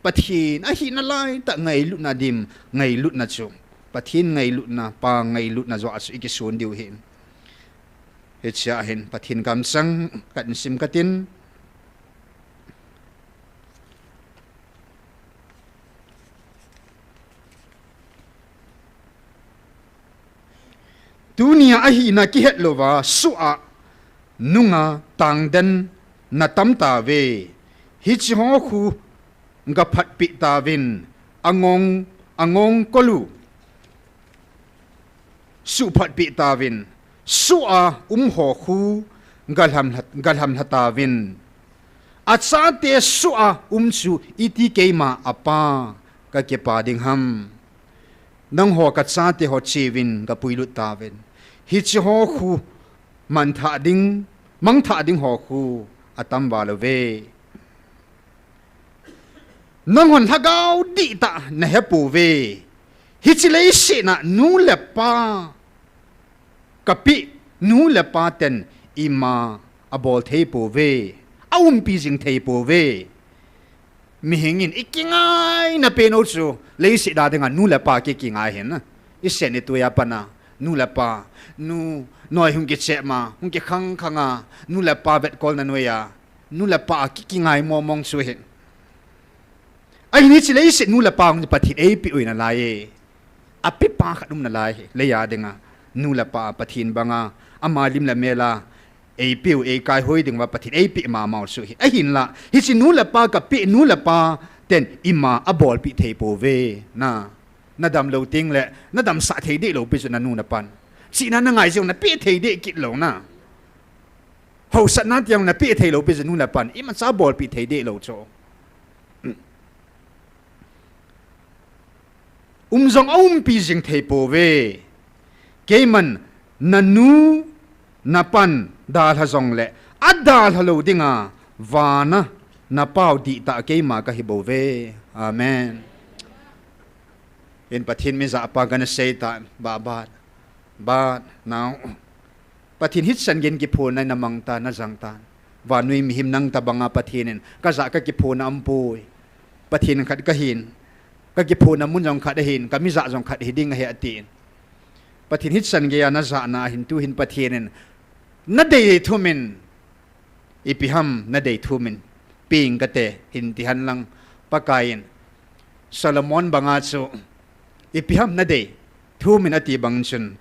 Pathen ahina laitah ngailutna dim, ngailutna chu Pathen ngailutna, Pa ngailutna joh a chu i kisun diu ahin. Hichea hin Pathen kamchang khat in sim katin. Tunia ahina kihet louva, soh-a nunga tangden na tam tauve. Hiche ho khu gaphatpeh tauvin, angong, angong kolu suhphatpeh tauvin, soh-a um ho khu galhamlha, galhamlha tauvin. Achate soh-a um chu iti keima apa kakipah ding ham. Nangho kachate ho cheuvin kapuilut tauvin. Hiche ho khu mangthah ding, mangthah ding ho khu atam val uve. Nanghon lhagao dihtah nahepouve. Hiche leiset a nu le pa kapeh, nu le pa ten ima abol thei pouve. Aumpi jing thei pouve. Mihing in ikingaina pen u chu leiset a dinga nu le pa ki, kingai hin. Isen itui a pat a nu le pa, nu, noi hung kichep ma, hung kikhang khang a, nu le pa vetkolna noiya nu le pa ki, kingai mong mong chu ahi. Ahin hiche leiset nu le pa hung Pathen eipeh u ahi nalai e. Apepa khat um nalai ahi, leiya dinga nu le pa Pathen banga ama lim le mel a eipeh u, eikaihoi dinguva Pathen eipeh mama u chu ahi. Ahinla hiche nu le pa kapeh, nu le pa ten ima abolpeh thei pouve. Na, nadam lou tengle nadamsah thei deh lou pi chu nanu napan. Chihna nangai jeh u napeh thei deh kit louna, haosatna tiang napeh thei lou pi chu nu le pan imacha bolpeh thei deh lou chu. Um jong aumpi jing thei pouve. Keiman nanu napan dalha jongle adalha lou dinga vana napau dihtah keima kahi bouve. Amen. In Pathen mijahpa kana seitan, Bah Bat, Bat, nao. Pathen hichan gei kiphonna namang tan, najang tan. Vannoi mihem nang tobanga Pathen in kajah kakiphonna aumpoi. Pathen khat kahin, kakiphonna mun jong khat ahin, kamijah jong khat hiding ahi atin. Pathen hichan geiya najahna ahin tuhin Pathen in nadei thum in, ipi ham nadei thum in peng kate hin tihen lang, Pakaiyin Solomon banga chu ipi ham nadei thum in ati bang chun,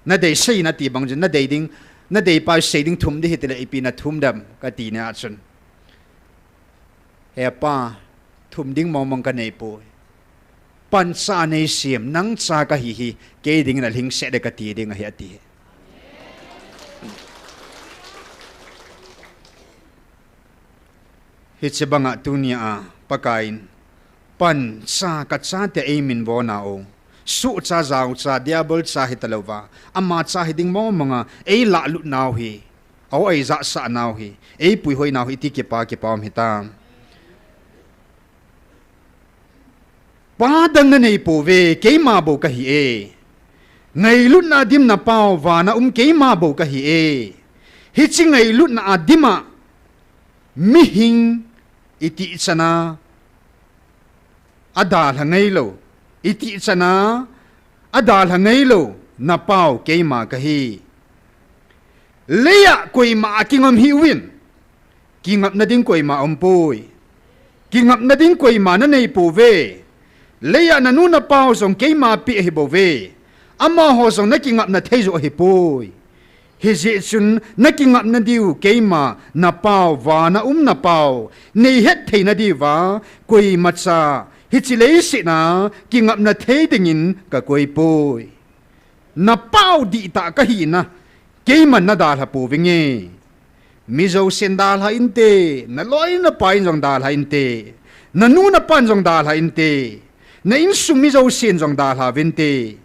nadei sei in ati bang chun, nadei ding, nadeipa sei ding thum ding hitile ipi nathum dem kati nia chun, He Pa, thum ding mong mong kaneipoi. Pancha neisem, nangcha kahi hi, kei dingin alhingset e kati ding ahi ati. Hiche banga tunia Pakaiyin pancha kachate eiminvo nau, sohcha, jaocha, diabol cha hitalouva, amacha hiding mong monga eilahlutnau hi, aho eijahsahnau hi, eipuihoinau hi iti kipa kipa um hitam. Pa dang naneipouve, keima bou kahi e. Ngailutna a dimna pau vana um keima bou kahi e. Hiche ngailutna a dima mihing itihchana adalha ngailou, itihchana adalha ngailou napau keima kahi. Leiya koima akingam hih uvin, kingapna ding koima aumpoi. Kingapna ding koima naneipouve. Leiya nanu napau jong keima peh ahibouve. Amaho jong nakingapna thei joh ahipoi. Hijeh chun nakingapna diu keima napau, vana um napau neihet theina diuva koimacha hiche leiset a kingapna thei dingin kakoipoi. Napau dihtah kahina keiman nadalha pouvinge. Mi jousen dalha inte, naloi napain jong dalha inte, nanu napan jong dalha inte, na insung mi jousen jong dalha uvinte.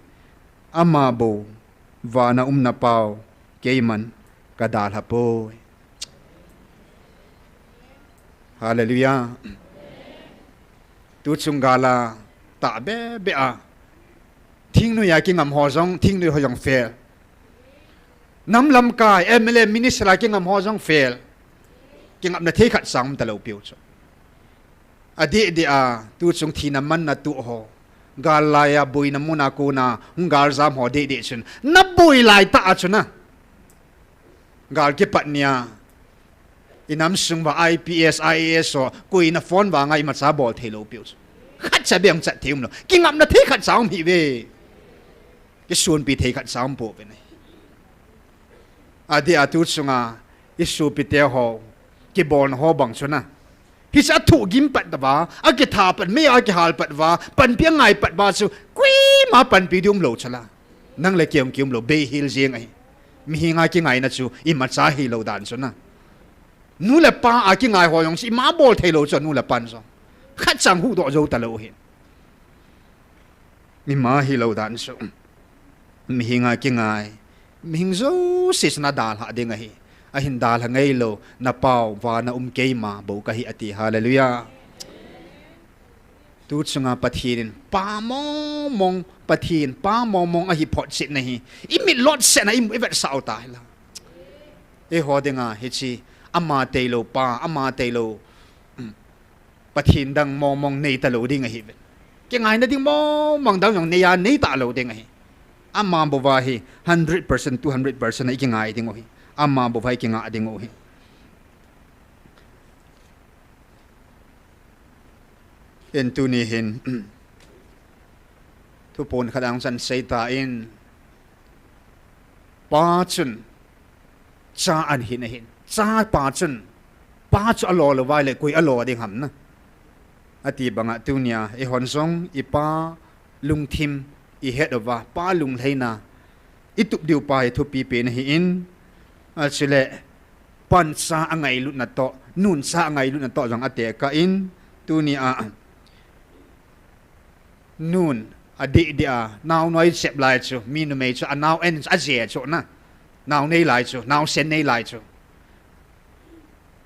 Amabou vana um napau keiman kadalha poi. Hallelujah. Tuchung gala tahbeh beh a thingnoiya kingam ho jong, thingnoi ho jong fail. Nam lamkai, M L A, minister a kingam ho jong fail. Kingapna thei khat sang umtalou piu chu. Adeh deh a tuchung thina manna tuh ho, Gal laiya boina muna kona hung galjam ho dehdeh chun, naboi laitah a chun a, gal kipat nia inam sung uva I P S, I A S ho koina phone vanga imacha bol theilou piu chu. Khatcha beh chat thei umlou. Kingapna thei khatcha um hih ve. Kisunpi thei khatcha um pouve. Adeh a tu chunga isopite ho kibolna ho bang chun a, hiche athohgim pat uva, akitha pat, meiya akihal pat uva, panpi angai pat uva chu koima panpi ding umlou chu la, nang le kei jong kiumlou, beihel jeng ahi. Mihinga kingaina chu imacha hilou dan chu na. Nu le pa a kingai ho jong chu ima bol theilou chu, nu le pan jong khatcha huhdoh jou talou hi. Ima hilou dan chu, mihinga kingai, mihing jouse chun adalhah ding ahi. Ahin dalha ngeilou, napau vana um keima bou kahi ati. Hallelujah. Tu chunga Pathen in pa mongmong, Pathen pa mongmong ahi photchetna hi imit lotsetna imu, ivetsah u tahila. Eiho dinga hiche ama tailou pa, ama tailou, um, Pathen dang mongmong neitalou ding ahiuve. Kingaina ding mongmong dang jong neiya neitalou ding ahi. Ama bouva hi hundred percent, two hundred percent a ikingai dingu ahi. Ama bouva ikinga dingu ahi. Hin tuni hin thupon khat ahung chan seitan, pa chun cha ahin ahin, chapa chun pa chu alo lou vaile koi alo ding ham na, ati banga tunia eihon jong ipa lungthim ihet uva, pa lunglhaina itup diu pa hi thupi pen ahin, achule pan cha angailutna toh, nun cha angailutna toh jong atekah in, tunia nun adehdeh a naonoi chep lai chu, mi numei chu anao en chu aje chu na, nao nei lai chu, naosen nei lai chu,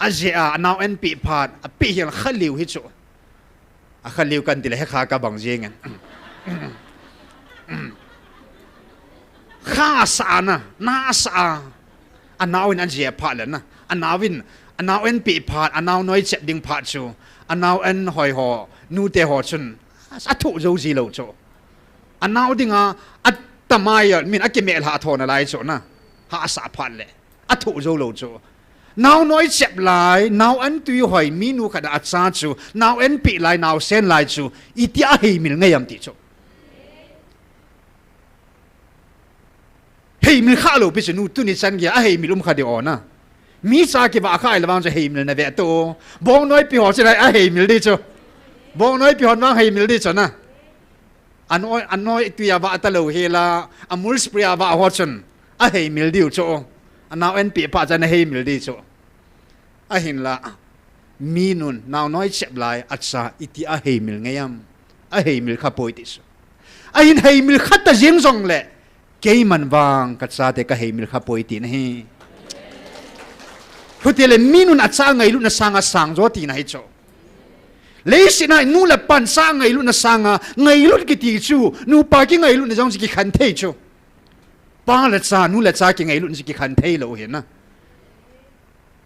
aje a anao enpeh phat, apeh hel khaliu hi chu, akhaliu kan tile hekha kabang jengin, kha asa na, na asa a, anao in aje phat le na, anao in, anao enpeh phat, anao noi chep ding phat chu, anao en hoi ho, nute ho chun athoh jou jilou chu, anao dinga atamai a min akimelha thona lai chu na, hahsa phat le athoh joulou chu, naonoi chep lai, nao en tui hoi minu khat a acha chu, nao enpeh lai, naosen lai chu itia aheimil ngei am ti chu. Heimil khalou pi chu, nu tuni chan geiya aheimil um kha di o na. Mi cha kivah kha ahile vang chu heimil na ve to. Bongnoipi ho chu lai aheimil di chu, bongnoipi hon vang heimil di chu na. Anoi, anoi tui a vah talou hela, amul spray a vah ho chun aheimil diu chu, anao enpeh phat chun aheimil di chu. Ahinla minun naonoi chep lai acha itia aheimil ngei am? Aheimil khapoi ti chu. Ahin heimil khata jeng jongle, keiman vang kachate kaheimil khapoi tina ahi. Chutile minun acha ngailutna sanga sangjo tina ahi chu. Leiset a nu le pan cha ngailutna sanga ngailut kiti chu, nupa kingailutna jong chu kikhen thei chu. Pa le cha, nu le cha kingailutna chu kikhen theilou hi na.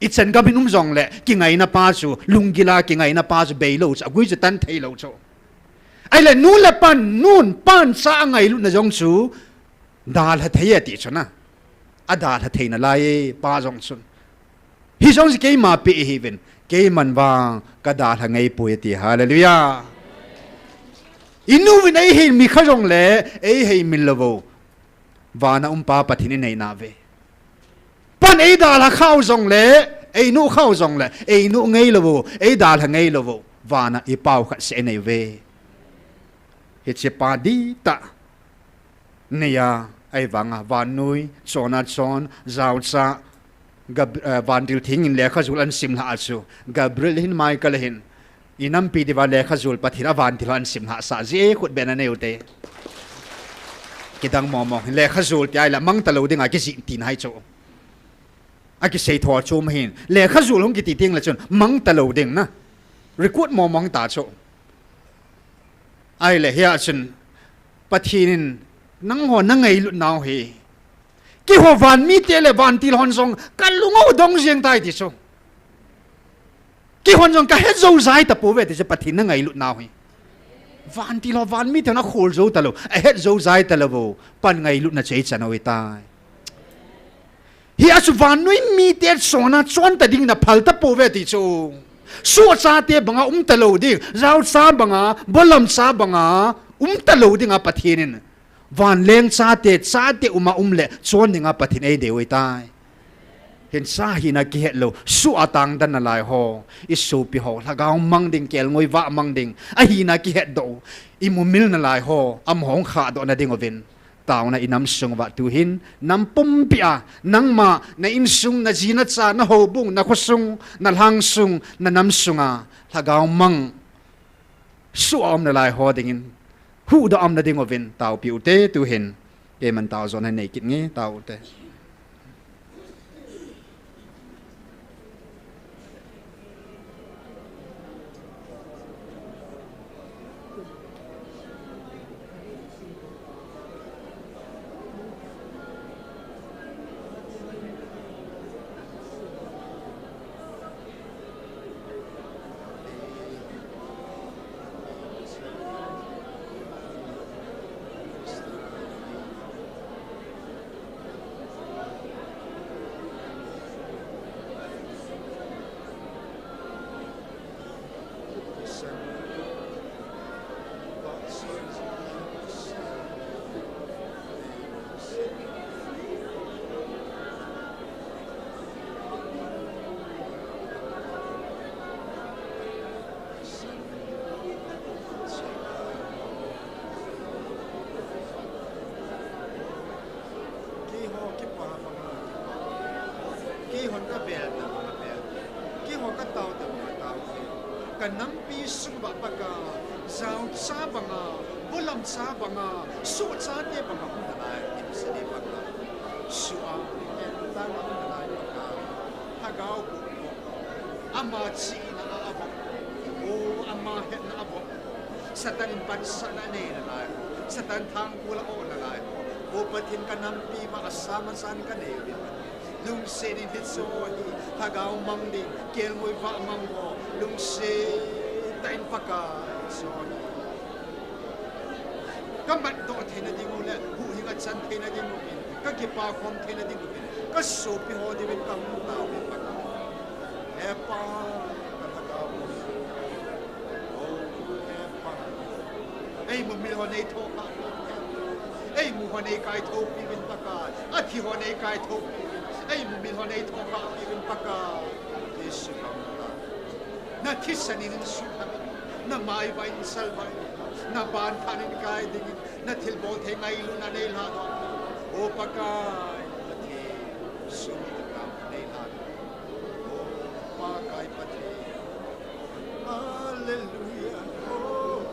Ichan gam in um jongle kingaina pa chu, lunggil a kingaina pa chu beilou chu, agui chu tan theilou chu. Ahile nu le pan, nun pan cha angailutna jong chu dalha thei e ti chu na. Adalha theina lai e pa jong chun. Hijong chu keima peh ahiuvin, keiman vang kadalha ngeipoi ati. Hallelujah. Inu vin eiheimil kha jongle, eiheimil louvou, vana um Pa Pathen inei nauve. Pan eidalha khau jongle, einu khau jongle, einu ngeilouvou, eidalha ngeilouvou, vana ipau khat seh inei uve. Hiche pa dihtah neiya, ahivanga vannoi chona chon, jaocha, Gab-, eh, vantil theng in lekhajol ahin simlhah a chu, Gabriel hin Michael hin inampi diuva lekhajol Pathen a vantil ho ahin simlhah sah jeh khut beh na neiute. Kidang mongmong hin lekhajol ti ahile mang talou dinga kijih tina ahi chu. Akisei tho chu ma hin, lekhajol hung kiti tengle chun mang talou ding na, record mongmong ta chu. Ahile hia chun Pathen in nangho nangailut nau hi, keiho van mite le vantil hon jong kalung u dong jeng tai ti chu. Keihon jong kahet jou jai tapouve ti chu, Pathen nangailut nau hi. Vantil ho, van mite hon akhol jou talou, ahet jou jai talou vo. Pan ngailutna chu eichan u ahitai. Hia chu vannoi mite chonna chon ta ding na phal tapouve ti chu. Soh chate banga um talou ding, jao cha banga, bolam cha banga um talou dinga Pathen in vanleng chate, chate uma um le chon dinga Pathen eidei u ahitai. Hincha hina kihet lou, soh a tangdan nalai ho, i sopi ho, lhagao mang ding, kelngoi vah mang ding, ahina kihetdoh u, i mumil nalai ho, amaho hung khahdoh na ding uvin. Taona i nam sung uva tuhin, nam pumpi a, nangma, na insung, na ji, na cha, na houbung, na khosung, na lhangsung, na nam sunga, lhagao mang, soh a um nalai ho dingin, huhdoh a um na ding uvin, taopi u hite tuhin, keiman tao jo na nei kit nge, tao u hite. Keiho kipah banga kipah. Keihon kabel ta banga bel. Keiho katao ta banga tao. Ka nampi sung uva Pakai, jao cha banga, bolam cha banga, soh chate banga um nalai, imseni Pakai. Soh a, ken tanga um nalai Pakai. Lhagao bu Ama chihna a avoh. O, ama hetna a avoh. Satan in pansahna nei nalai. Satan thangkul a oh nalai. O Pathen, ka nampi ma asam asan ka nei uvin Pathen. Lungset in hiche hi lhagao mang ding, kelngoi vah mang ho. Lungset tah in Pakai hiche hi ka matdoh theina ding u le, huhhing a chan theina ding uvin, ka kipa khom theina ding uvin, ka sopi ho diuvin ka hung tao uvin Pakai. He Pa, ka lhagao. O, he Pa. Ei mumil ho nei thokhah. Ei mu ho nei kaithopi uvin Pakai. Athi ho nei kaithopi uvin. Ei mumil ho nei thokhahpi uvin Pakai. Jesu ka hung tao. Na thisan in insung khat, na mai vah in sal vah in, na ban than in kai ding in, na thilbol thei ngailutna nei lhadoh. O Pakai, na thi sum in ka nei lhadoh. O Pakai Pathen. Hallelujah. Oh.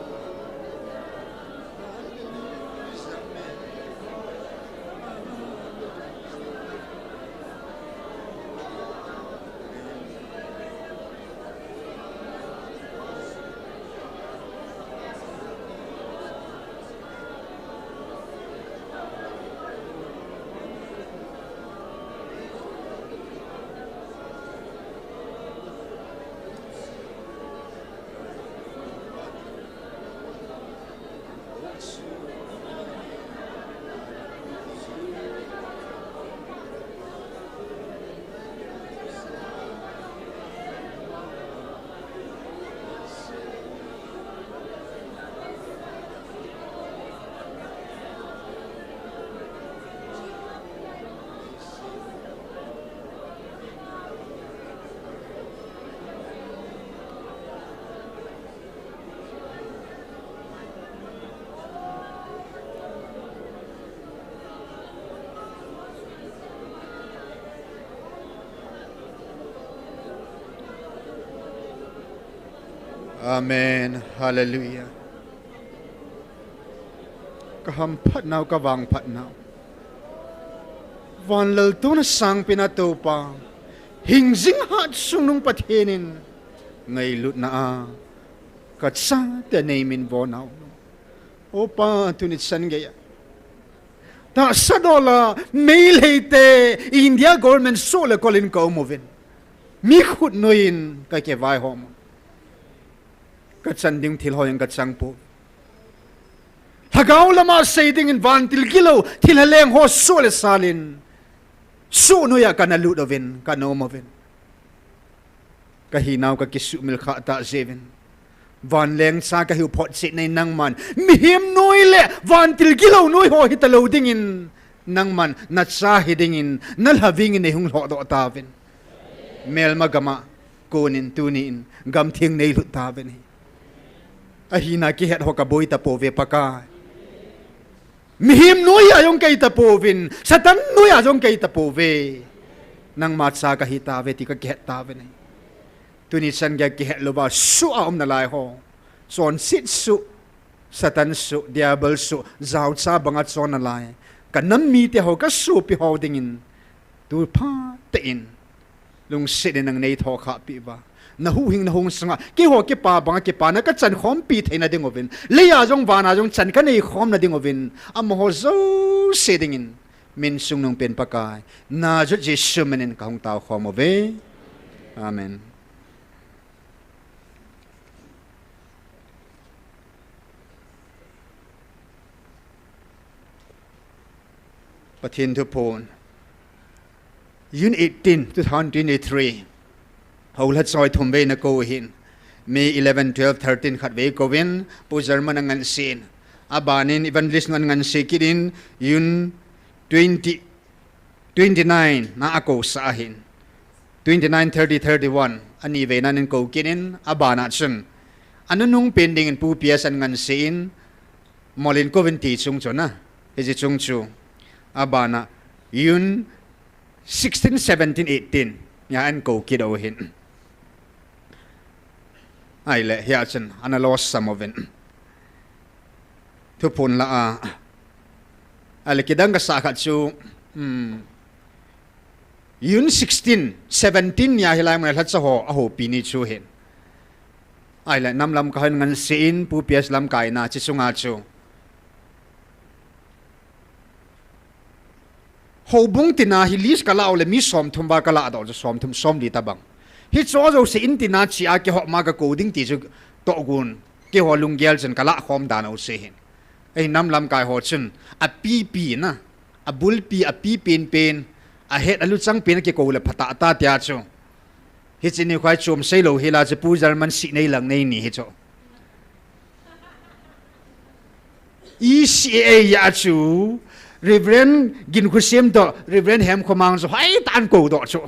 Amen. Hallelujah. Ka hamphat nau, ka vangphat nau. Van laltouna sangpen a Toupa, hingjing hatchungnung Pathen in, ngailutna a ka chate nei min vo nau. O Pa, tuni chan geiya tahsa dola, Meitei te, India government soh le kol in ka um uvin. Mi khut noiyin ka kivaihom u. Ka chan ding thil ho jong ka chang poi. Lhagao lama sei dingin vantil gilou, thilha leng ho soh le salin, soh noiya kana lut uvin, kana um uvin. Ka hinau ka kisuhmil khah tah jeh uvin. Vanleng cha ka hiu phot chet nei nangman. Mihem noi le vantil gilou noi ho hita lou dingin. Nangman, na cha hi dingin, na lhavingin nei hung lhoh doh tauvin. Melma gama, konin tuni in, gam theng nei lut tauvin ahi. Ahina kihet ho ka boi tapouve Pakai. Mihem noiya jong kei tapouvin, Satan noiya jong kei tapouve. Nangma cha ka hi tauve ti ka kihet tauvin ahi. Tuni chan gei kihet louva, suh a um nalai ho. Chonset suh, Satan suh, Diabol suh, jaocha banga chon nalai. Ka nam mite ho, ka sopi ho dingin. Tu phat tah in. Lungset in nang nei thokhah peh uva. Na huhhingna hung sunga, keiho kipa banga kipana ka chan khompi theina ding uvin. Leiya jong vana jong chan ka nei khomna ding uvin. Amaho jouse dingin. Min sung nung pen Pakai. Nazareth Jesu minin ka hung tao khom uve. Amen. Pathen thuphon. June eighteen, two thousand twenty-three. Houlha choi thum vei na kou hin. May eleven, twelve, thirteen khat vei kouvin, Pu German angansei in. Abanin Evangelist nu angansei kit in, June twenty, twenty-nine na akousah ahin. Twenty-nine, thirty, thirty-one, ani veina nin kou kit in, abana chun. Anunung pen dingin Pu P S angansei in, Molin kouvin ti chung chu na. Hiche chung chu. Abana, June sixteen, seventeen, eighteen. Nia ahin kou kit u hin. Ahile, hia chun, ana losam uvin. Thuphon la a. Ahile, kidang kasah khat chu, hmm, June sixteen, seventeen nia hilai muna lhacha ho, ahoupi ni chu hin. Ahile, nam lamkai ho angansei in, Pu P S lamkaina, hiche chunga chu. Houbung tina hi list kalah u le mi somthum val kalah doh chu somthum somli tabang. Hicheho jouse in tina chea kihop ma kakou ding ti chu tohgon. Keiho lunggel chun kalah khom dan u chu hin. Ahin nam lamkai ho chun apipi na, abulpi, api penpen, ahet aluchang pen akikou le phatah ta tia chu. Hiche nikho hi chom seilou hila chu Pu German sih nei lang nei ni hi chu. E C A a chu Reverend Ginkhosem toh Reverend Hemkhomang chu hoitah in kou doh chu.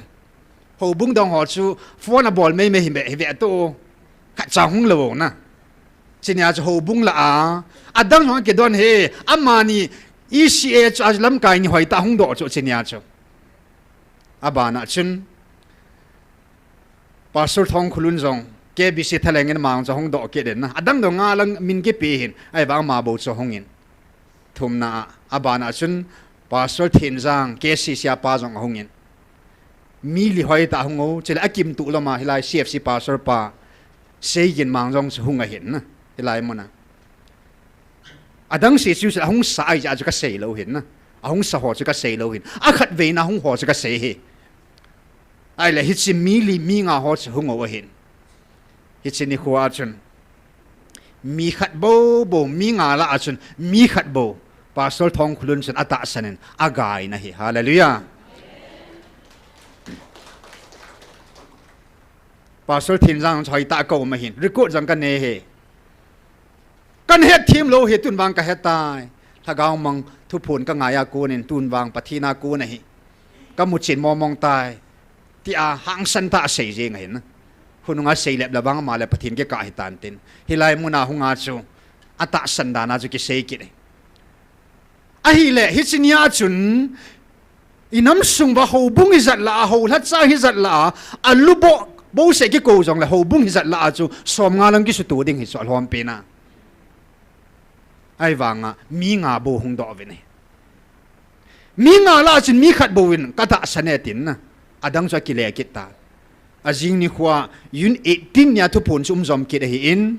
Houbung dang ho chu phone abol meimei hi ve, hi ve tu. Khatcha hung lou na. Chunia chu houbung lah a, adang jong kidon hi, amani E C A chu alamkai ni hoitah hung doh chu chunia chu. Abana chun Pastor Thongkhulun jong, K B C Thaleng in mang chu hung doh kit in na. Adang dang nga lang min kipe hin, ahivang ama bou chu hung in. Thumna a, abana chun Pastor Thenjang, K C C a pa jong ahung in. Mi li hoitah hung u, chule akimtuh lama hilai C F C Pastor pa, Seigin mang jong chu hung ahin na. Hilai muna. Adang se chu ahung sa ahi jeh chu kasei lou hin na. Ahung sa ho chu kasei lou hin. Akhat veina hung ho chu kasei hi. Ahile hiche mi li mi nga ho chu hung u ahin. Hiche nikho a chun. Mi khat bou bou, mi nga lah a chun, mi khat bou. Pastor Thongkhulun chun atahsan in, againa hi. Hallelujah. Pastor Thenjang chu hoitah a kou ma hin. Record jong kanei hi. Kahin hetthem lou hi tun vang kahe tai. Lhagao mang thuphon kangai a konin tun vang Pathen a kon ahi. Kamu chen mong mong tai. Tia hangsan tah a sei jeng ahin. Hunung a sei lep le vang ama le Pathen kikah hitan tin. Hilai muna hung a chu. Atahsan dan a chu kisei kit e. Ahile, hiche nia chun, i nam sung uva houbung hijat lah a, houlhacha hijat lah a, alu bou, bou seh kikou jongle houbung hijat lah a chu, som nga lang kisuto ding hi chu alhompi na. Ahivanga, mi nga bou hung doh uvin ahi. Mi nga lah a chun mi khat bou in, katahsan e tin na. Adang chu akile kit ta. Ajing nikho a, June eighteen nia thuphon chu um jom kit ahin.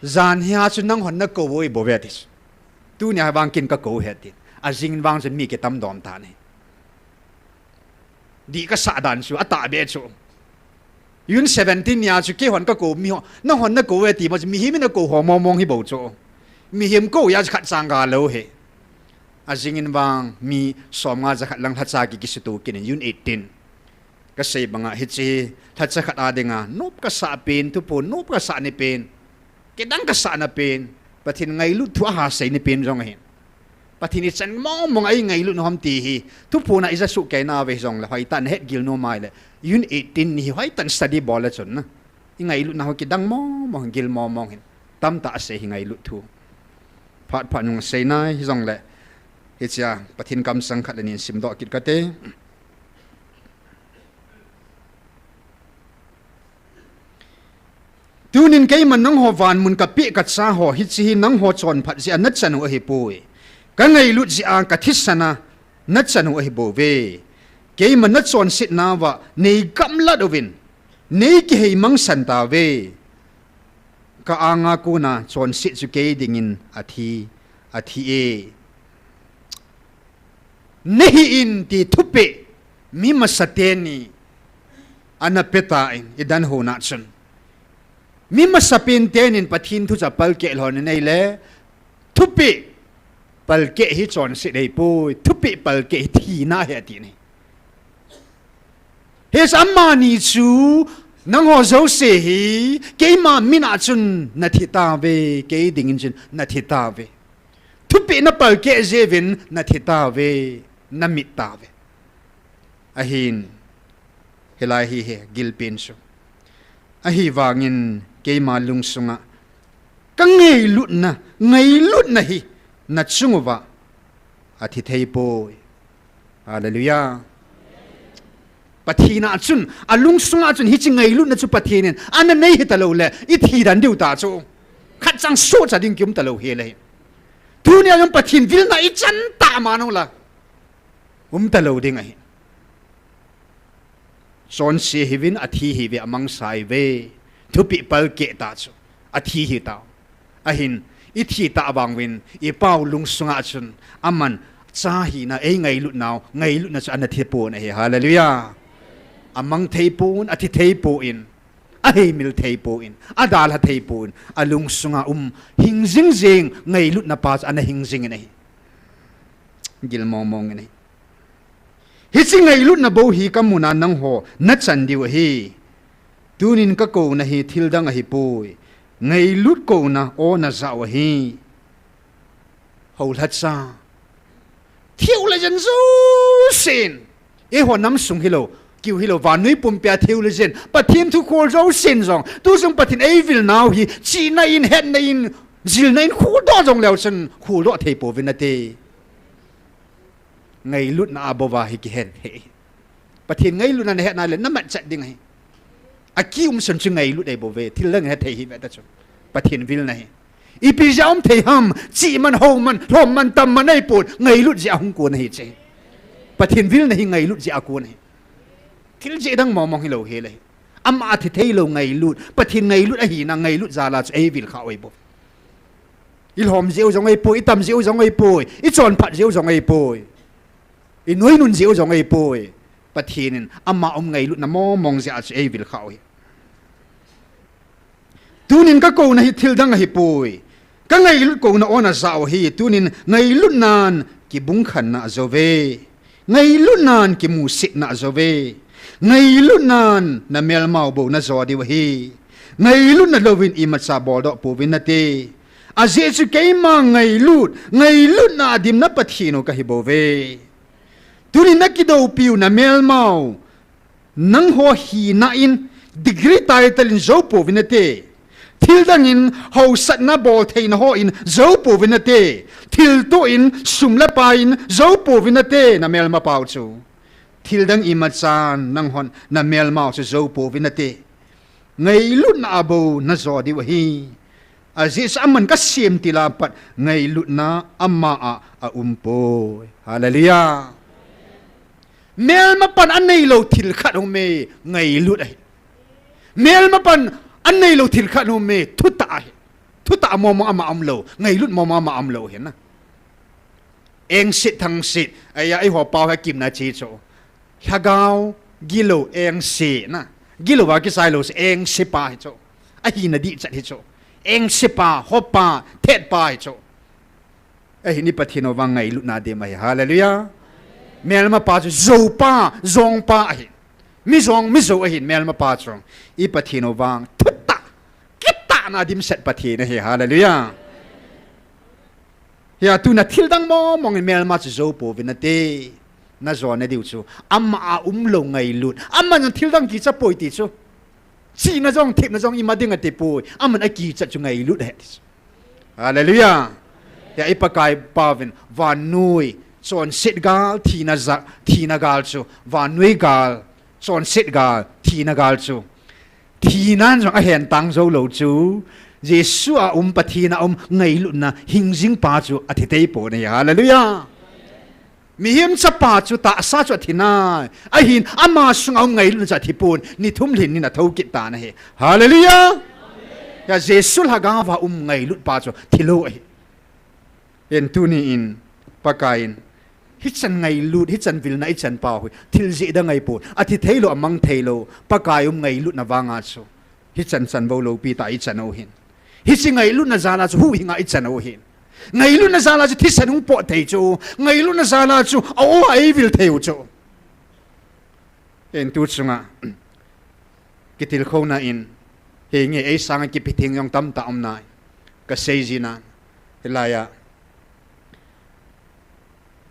Jan hia chu nang hon nakou u ibol uve ti chu. Tunia vang ken kakou u ahi tin. Ajing vang chun mi kitam dom tan ahi. Dih kasah dan chu, atahbeh chu. June seventeen nia chu keihon kakou u miho, nang hon nakou uve ti ma chu, mihem in akou ho mong mong hi bou chu. Mihem ko a jakhat chang ga lou hi. Ajing in vang mi som nga jakhat lang lhacha ki kisutu kin in, unit eighteen. Kasei banga hiche hi lhacha khat a dinga nop kasah pen, thuphon nop kasah ni pen, kidang kasah na pen, Pathen ngailut thu aha sei ni pen jong ahin. Pathen ichan mong mong a eingailut na ham ti hi thuphon a ija suhkei na ve jongle hoitah in het gil nom ahile, unit eighteen ni hi hoitah in study bol le chun na. Ingailut na ho kidang mong mong, gil mong mong hin. Tamtah asei hi ngailut thu. Phat phat nung sei nai hijongle, hichea Pathen kamsang khat le ni in simdoh kit kate. Tunin keiman nangho vanmun kapeh kacha ho hiche hi nangho chonphat jeh a nachan u ahipoi. Kangailut jeh a kathisan a nachan u ahibouve. Keima nachonsetna uva neigamlat uvin, neikihei mangsan tauve. Ka anga kona chonset chu kei dingin athi, athi e. Nahi in ti thupeh mi masateni ana petan, idan hona chun. Mi masapen tenin Pathen thu chu apalkeh lhon in ahile, thupeh palkeh hi chonset ahipoi, thupeh palkeh hi thina ahi ati ahi. Hiche amani chu nangho jouse hi keima mina chun nathi tauve, kei dingin chun nathi tauve. Thupeh napalkeh jeh uvin nathi tauve, namit tauve. Ahin, hilai hi hi gilpen chu. Ahivangin keima lungsunga kangailutna, ngailutna hi nachung uva athi theipoi. Hallelujah. Pathen a chun, alungsunga chun hiche ngailutna chu Pathen in ana nei hita loule ithi dan diu ta chu. Khatcha sohcha ding kium talou hile hi. Tunia jong Pathen vilna ichan tah ma nung la um talou ding ahi. Chonse hiuvin athi hiuve, amangsa hiuve. Thupeh palkeh ta chu athi hitau. Ahin, ithi tah vang uvin ipau lungsunga chun aman cha hina, eingailutnau, ngailutna chu ana thi pon ahi. Hallelujah. Amang thei pon, athi thei pon, aheimil thei pon, adalha thei pon, alungsunga um hing jing jing ngailutna pa chu ana hing jingin ahi. Gil mong mong in ahi. Hiche ngailutna bou hi kamuna nangho nachan diu ahi. Tunin kakouna hi thildang ahipoi. Ngailut kouna o najah u ahi. Houlhacha, theologian jousen, eiho namsung hilou, kiu hilou, vannoi pumpia theologian, Pathen thu khol jousen jong, tu jong Pathen eivilnau hi chihna in, hetna in, jilna in kholdoh jongleu chun kholdoh thei pouvin nate. Ngailutna a bouva hi kihen thei. Pathen ngailutna nahetna le namatchet ding ahi. Akiumsun chu ngailut ahibouve, thildang hethei hiuve ta chu. Pathen vilna hi ipi jeh a um thei ham? Chihman, houman, lhomman, tamman ahipon, ngailut jeh a hung kon ahi chu. Pathen vilna hi ngailut jeh a kon ahi. Thil jeh dang mong mong hilou hile hi. Ama athi theilou ngailut, Pathen ngailut ahina ngailut jal a chu eivil kha u ahibou. Ilhom jeh u jong ahipoi, itam jeh u jong ahipoi, ichonphat jeh u jong ahipoi, inoinun jeh u jong ahipoi. Pathen in ama um ngailutna mong mong jeh a chu eivil kha u ahi. Tunin kakouna hi thildang ahipoi. Kangailut kouna o najah u ahi. Tunin ngailutnan kibungkhenna ajouve. Ngailutnan kimusitna ajouve. Ngailutnan namelmau bou najo diu ahi. Ngailutna louvin imacha boldoh pouvin nate. Ajeh chu keima ngailut, ngailutna a dimna Pathen u kahibouve. Tunin nakidoupiu namelmau, nangho hina in, degree title in jou pouvin nate. Thildang in haosatna boltheina ho in jou pouvin nate. Thilto in, sum le pai in jou pouvin nate, namelmapau chu. Thildang imachan nanghon namelmau chu jou pouvin nate. Ngailutna a bou najo diu ahi. Ajeh chu aman kasem til a pat ngailutna ama a aumpoi. Hallelujah. Melmapan aneilou thil khat aume, ngailut ahi. Melmapan aneilou thil khat aume, thutah ahi. Thutah mong mong ama umlou, ngailut mong mong ama umlou ahi na. Engset thangset, ahi a, eiho pao hi akimna che chu. Lhagao gilou engse na. Gilouva kichailou se engsepa hi chu. Ahina dihchet hi chu. Engsepa, hopa, thetpa hi chu. Ahin i Pathen u vang ngailutna dem ahi. Hallelujah. Melmapa chu joupa, jongpa ahi. Mi jong, mi jou ahin melmapa chu. I Pathen u vang thutah, kitahna dimset Pathen ahi. Hallelujah. Hia tuna thildang mong mong in melma chu jou pouvin nate. Na jona diu chu. Ama a umlou ngailut. Aman thildang kicha poi ti chu. Chihna jong, thepna jong ima ding ati poi. Aman akichat chu ngailut ahi ti chu. Hallelujah. Hia i Pakai pauvin, vannoi, chonset gal, thina ja, thina gal chu, vannoi gal, chonset gal, thina gal chu. Thina'n jong ahen tang jou lou chu. Jesu a um, Pathen a um, ngailutna, hingjing pa chu, athi thei pon ahi. Hallelujah. Mihem chapa chu tahsa chu athi nai. Ahin ama sunga um ngailutna chu athi pon. Ni thum lhin nin athou kit tan ahi. Hallelujah. Hia Jesu lhagao a um ngailut pa chu thilou ahi. Hin tuni in Pakai in hichan ngailut, hichan vilna ichan pa hi thil jeh dang ahipon. Athi theilou, amang theilou. Pakai um ngailutna vanga chu. Hichan chan vo loupi tah ichan u hin. Hiche ngailutna jal a chu huhhing a ichan u hin. Ngailutna jal a chu thisan hung pot thei chu. Ngailutna jal a chu a-o a eivil thei u chu. Hin tu chunga kitilkhouna in, henge, ei sanga kipitheng jong tamtah um nai. Kasei jin a, hilai a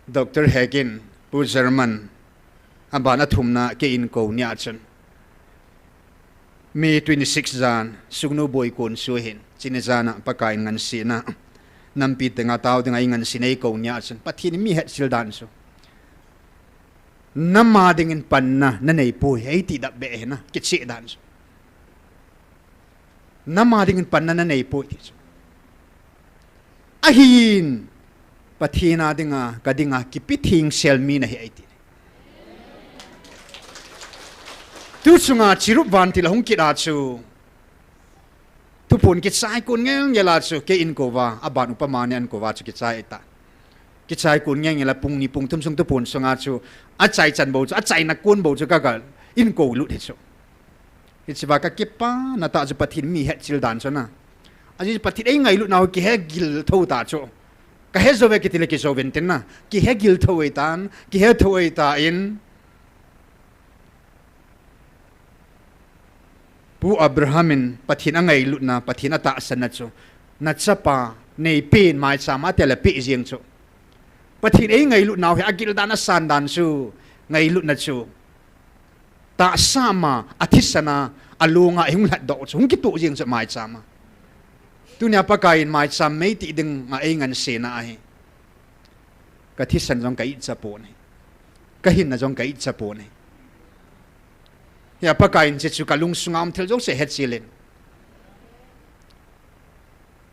Doctor Hagin, Pu German, aban athumna kei eikou nia chun. May twenty-six jan, Sugnu Boikon chu hin, chuni jan a Pakai in ngansena. Nampi tenga tao dinga eingansena eikou nia chun. Pathen in mi hetchil dan chu. Nama dingin panna nanei poi, eiti dap be hina, kicheh dan chu. Nama dingin panna nanei poi ti chu. Ahin, Pathen a dinga, ka dinga, kipitheng sel mi nahi eiti. Tu chunga chirup vantil ahung kit a chu. Thuphon kichai kon ngel ngel a chu, kei eikou va, aban upama ni eikou va chu kichai ta. Kichai kon ngel ngel a pung ni pung thum sung thuphon sunga chu, achai chan bou chu, achaina kon bou chu ka, ka eikou lut hi chu. Hiche va ka kipana tah chu Pathen mi hetchil dan chu na. Ajeh chu Pathen eingailutna u kihe gil tho ta chu. Ka he jou ve kiti le kijou uvin tin na. Kihe gil tho ei tan, kihe tho ei tan. Pu Abraham in Pathen angailutna, Pathen atahsanna chu, nachapa neipen maicham a tia le peh jeng chu. Pathen eingailutna u hi agil dan asan dan chu, ngailutna chu. Tahsa ma, athisan a, alunga ihung lhatdoh chu, hung kitoh jeng chu maicham a. Tunia Pakai in maicham meitih dinga eingansena ahi. Ka thisan jong ka itcha pon ahi. Ka hinna jong ka itcha pon ahi. Hia Pakai in hiche chu ka lungsunga um thil jouse hetchil in.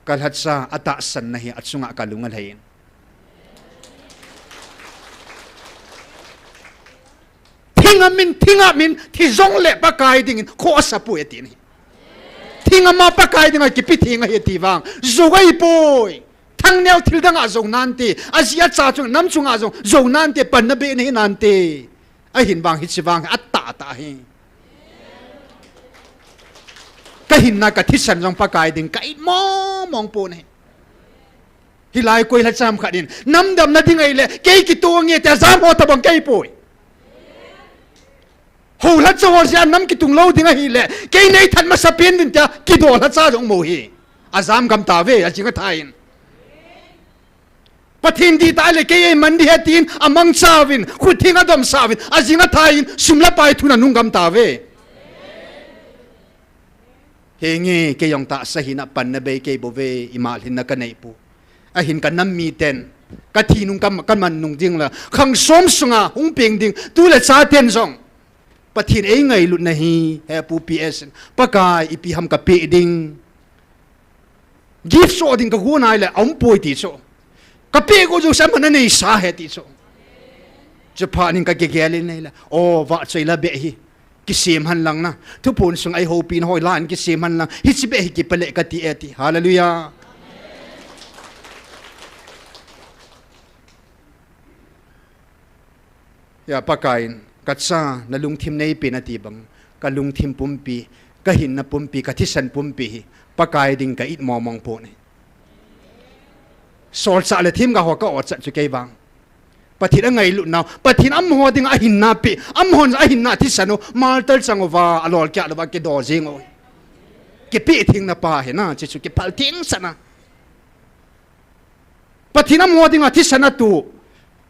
Ka lhacha atahsanna hi achunga ka lung alhai in. Thing amin, thing amin, thi jongle Pakai dingin kho asa poi ati ahi. Thing ama Pakai dinga kipitheng ahi ati vang. Jou ahipoi. Thangneo thil danga jou nante. Aji acha chunga, nam chunga jou, jou nante, panna be nahi nante. Ahin vang hiche vang hi atah tah ahi. Ka hinna ka thisan jong Pakai ding ka it mong mong pon ahi. Hilai koi lhacha ham khat in, nam damna ding ahile, kei kitoh nge tia jam ho tabang kei poi. Ho lhacha ho jeh a nam kitung lou ding ahile, kei nei that masa pen ding tia, kidoh lhacha jong mo hi. Ajam gam tave, ajing athai in. Pathen dih tah le kei eiman ding ahi tin, amangcha uvin, khut theng adomsah uvin, ajing athai in, sum le pai thun anung gam tave. Henge, kei jong tahsa hina panna bei kei bou ve, ima lhinna ka nei poi. Ahin ka nam miten, ka thi nung ka, ka man nung ding la, khang som sunga hung peng ding, tu le cha ten jong. Pathen eingailutna hi, he Pu P S in, Pakai ipi ham ka peh ding. Gift so ding ka gon ahile, aum poi ti chu. Ka peh go jouse aman anei sa ahi ti chu. Chuphat in ka kigel in ahile, o, vahchoi la beh hi. Kisem hen lang na. Thuphon sunga eihoupina ho lah in kisem hen lang. Hiche beh hi kipah le kati e ti. Hallelujah. Hia Pakai in, ka cha, na lungthim neipen ati bang. Ka lungthim pumpi. Ka hinna pumpi, ka thisan pumpi hi Pakai ding ka it mongmong pon ahi. Solchah le themgao ho ka otchat chu kei vang. Pathen angailut nau, Pathen amaho dinga ahinna pe, amahon ahinna thisan u, martyr chang uva, alolkeh louva kido jing u. Kipeh thengna pa hi na, chuchu kiphal thengsahna. Pathen amaho dinga thisan ato,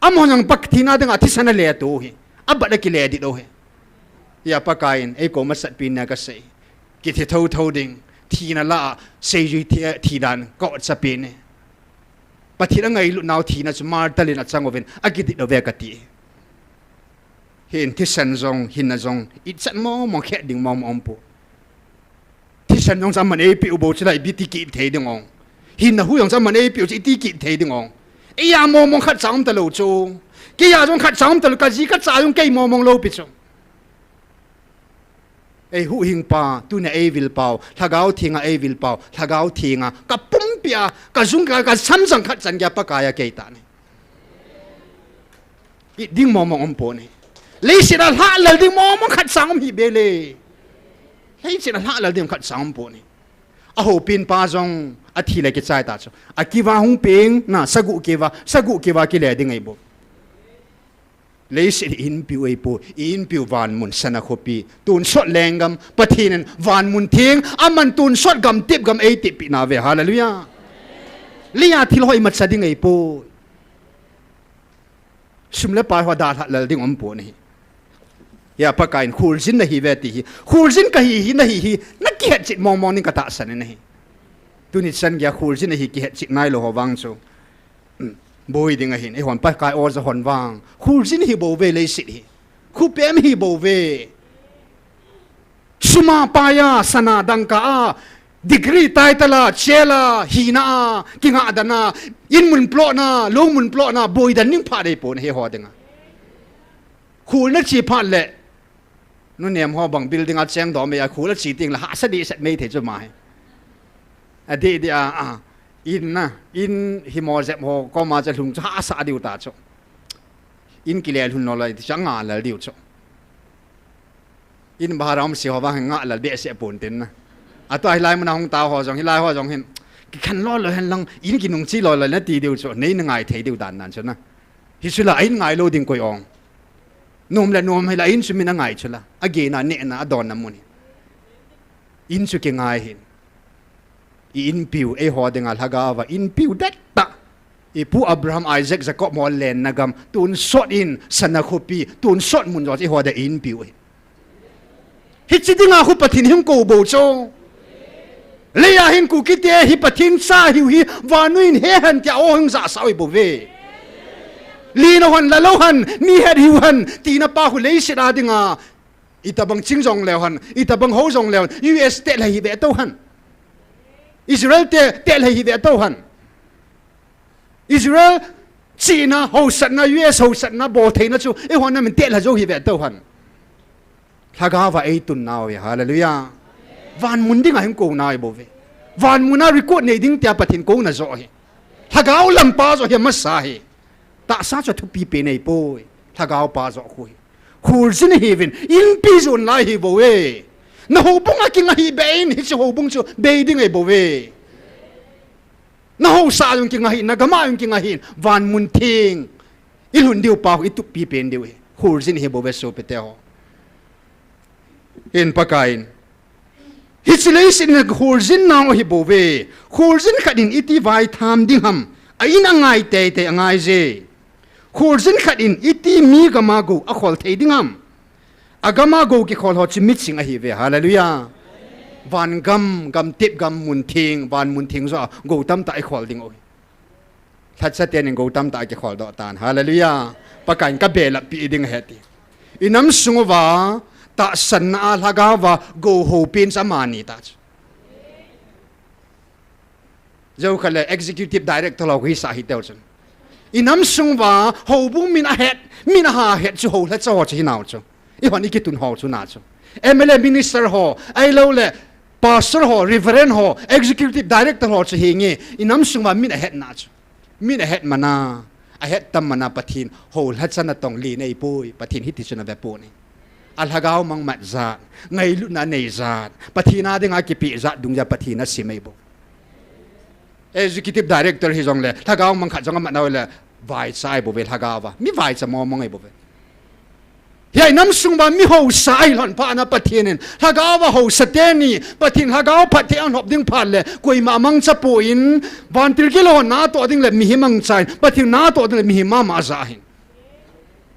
amahon jong Pathen a dinga thisan ale to hi. Abat akile dit u hi. Hia Pakaiyin, eikoma satpi na kasei. Kithi thotho ding, thina lah a, seijui thi, thi dan, ka otchapi ne. Pathen angailut nau thina chu martyr in achang uvin, akidit uve kati. Hin thisan jong, hinna jong, itchan mongmong khet ding mongmong um poi. Thisan jong chu aman eipeh u bou chu lai, ipi ti kit thei ding ong. Hinna hu jong chu aman eipeh u chu iti kit thei ding ong. Eia mongmong khatcha um talou chu. Keia jong khatcha um talou, kaji kacha jong kei mongmong lou pi chu. Eihuhhing pa, tunia eivil pau, Lhagao Thenga eivil pau, Lhagao Thenga, ka pumpi a, ka jung ka, ka samjang khatchan geiya Pakai a kei tah ne. It ding mongmong um pon ahi. Leiset a lhahlel ding mongmong khatcha um hih beh le. Leiset a lhahlel ding khatcha um pon ahi. Ahoupen pa jong athi le kichai ta chu. Akiva hung peng, na, sagu kiva, sagu kiva kile ding ahi bou. Leiset hi inpiu ahipoi, inpiu vanmun sana khopi. Tonsot lenggam, Pathen in vanmun theng, aman tonsot gamtep gam eitep peh nauve. Hallelujah. Leiya thil ho imacha ding ahipoi. Sum le pai ho dalha lel ding um pon ahi. Hia Pakaiyin kholjin nahiuve ti hi. Kholjin kahi hi nahi hi. Nakihetchet mongmong ding katahsan in ahi. Tuni chan geiya kholjin ahi kihetchet nailou ho vang chu. Hmm. Boi ding ahin. Eihon Pakai oja hon vang. Kholjin hi bouve leiset hi. Khopem hi bouve. Suma paiya, sana dangka a, degree title a, chela, hina a, kingahdana, in mun plotna, lou mun plotna, boidan ding pha dei pon ahi ho dinga. Khol nache phat le, nunem ho bang building a cheng dom mei a, khol ache teng le hahsa dehset mei thei chu ma hi. Adeh deh a, a, in na, in hi mo jep ho, koma cha lhung chu hahsa diu ta chu. In kile lhun lou lai, ti chu angah lel diu chu. In bahar a umse ho vang hi ngah lal behseh pon tin na. Atua hilai muna hung tao ho jong, hilai ho jong hin. Kikhen lou lou hen lang, in kinung chi lou lou nati diu chu, nei na ngai thei diu dan dan chu na. Hichu la, in ngai lou ding koi ong. Nom le nom hila, in chu min angai chu la. Agena, nehna, adonna mun hi. In chu kingai hin. I inpiu, eiho dinga lhagao va inpiu det tah. I pu Abraham, Isaac, Jacob ho lenna gam, tonsot in, sana khopi, tonsot mun jouse eiho dinga inpiu hi. Hiche dinga khu Pathen hung kou bou chu. Leiya hin Kukite hi Pathen cha hiu hi, vannoi in he hen tia o hung jahsah u hi bouve. Len u hen, la lou hen, mi het hiu hen, tina pa khu leiset a dinga. Itobang ching jong leu hen, itobang hou jong leu hen, U S te lhai hi ve tou hen. Israel te, te lhai hi ve tou hen. Israel chihna, hausatna, U S hausatna, bol theina chu, eiho namin te lha jou hi ve tou hen. Lhagao va eitun nau hi, hallelujah. Vanmun dinga hin kou nau hi bouve. Vanmun a record nei ding tia Pathen kouna joh hi. Lhagao lam pa joh hi amasa hi. Tahsa chu thupi pen ahipoi. Lhagao pa joh khu hi. Kholjin hiuvin, inpi jon lai hi bouve. Na houbung a kinga hi be in, hiche houbung chu bei ding ahi bouve. Na haosa jong kinga hi, na gam a jong kinga hi, vanmun theng. I lhun diu pa, i tupi pen diu hi. Kholjin hi bouve sopite ho. Hin Pakaiyin. Hiche leiset in kholjin nau hi bouve. Kholjin khat in iti vaitham ding ham. A in angai teitei angai je. Kholjin khat in iti mi gam a gou akhol thei ding ham. A gam a gou kikhol ho chu miching ahi ve. Hallelujah. Van gam, gam tep gam mun theng, vanmun theng joh a gou tamtah ikhol ding u hi. Lhacha ten in gou tamtah akikhol doh tan. Hallelujah. Pakaiyin ka belap pi ding ahi ti. I nam sung uva, tahsanna a lhagao va, gou houpen chu amani tah chu. Jou kha le executive director lou hisa hi teu chun. I nam sung uva, houbung min ahet, min aha het chu hou lhacha ho chu hi nau chu. Eihon ikitun ho chu na chu. M L A minister ho, ahilou le pastor ho, reverend ho, executive director ho chu hi nge, i nam sung uva min ahet na chu. Min ahet mana, ahet tam mana Pathen, hou lhacha natong li nei poi, Pathen hiti chu nave poi ni. A lhagao mang mat jat, ngailutna nei jat, Pathen a dinga kipe jat dungjui a Pathen asim ahi bou. Executive Director hijongle, lhagao mang khat jong amat nau le, vaicha ahi bouve lhagao va. Mi vaicha momong ahi bouve. Hiche inam sung uva mi hausa ahi lhon phat na Pathen in, lhagao va hausa teni, Pathen lhagao phatthei ahop ding phat le, koima mangcha poi, vantil gilou natoh ding le mihem mangcha in, Pathen natoh ding le mihem mama aja ahin.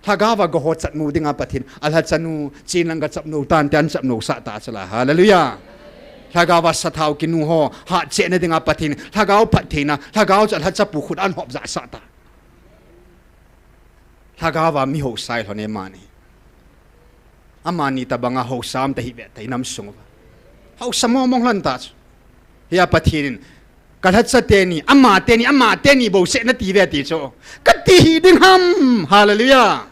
Lhagao va gou ho chatmu dinga Pathen, alhacha nu, chin lang gachap nu, tan tian chap nu sah ta chula. Hallelujah. Lhagao va sathao kinu ho, hatchehna dinga Pathen, lhagao phattheina, lhagao chu alhacha pu khut a ahop ja sah ta. Lhagao va mi hausa ahi lhon e amani. Amani tabanga hausa um ta hih ve ta inam sung uva. Hausa momong lhon ta chu. Hiche a Pathen in, ka lhacha teni, ama teni, ama teni bouseh nati ve ti chu. Kati hih ding ham. Hallelujah.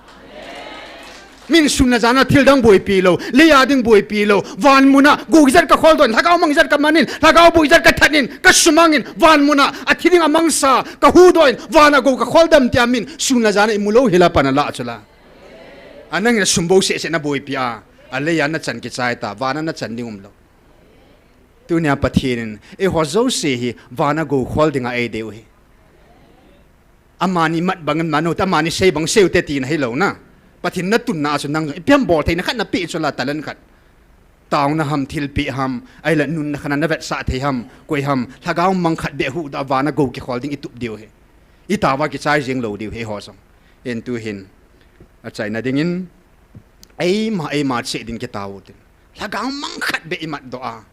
Min sun le jan a thil dang boipi lou, leiya ding boipi lou, van mun a gou ijat kakhol doh in, lhagao mang ijat kaman in, lhagao bou ijat kathat in, kasumang in, van mun a athi ding amangsa kahuhdoh in, van a gou kakhol dem tia min sun le jan a imu lou hila pan a lah chula. A nangin asum bouseh seh naboipi a, aleiya nachan kichai ta, van a nachan ding umlou. Tunia Pathen in, eiho jouse hi van a gou khol dinga eidei u ahi. Amani mat bangin mat u te, amani sei bang sei u te tina hilou na. Pathen natunna a chu nang jong ipi ham bol theina khat napeh chula talent khat. Taona ham, thilpeh ham, ahile nunna khat a navetsah thei ham, koi ham, lhagao mang khat beh huhdoh a van a gou kikhol ding itup diu ahi. Itao va kichai jeng lou diu ahi eiho jong. Hin tuhin, achaina dingin, eima, eima cheh din kitao u tin. Lhagao mang khat beh imat doh a,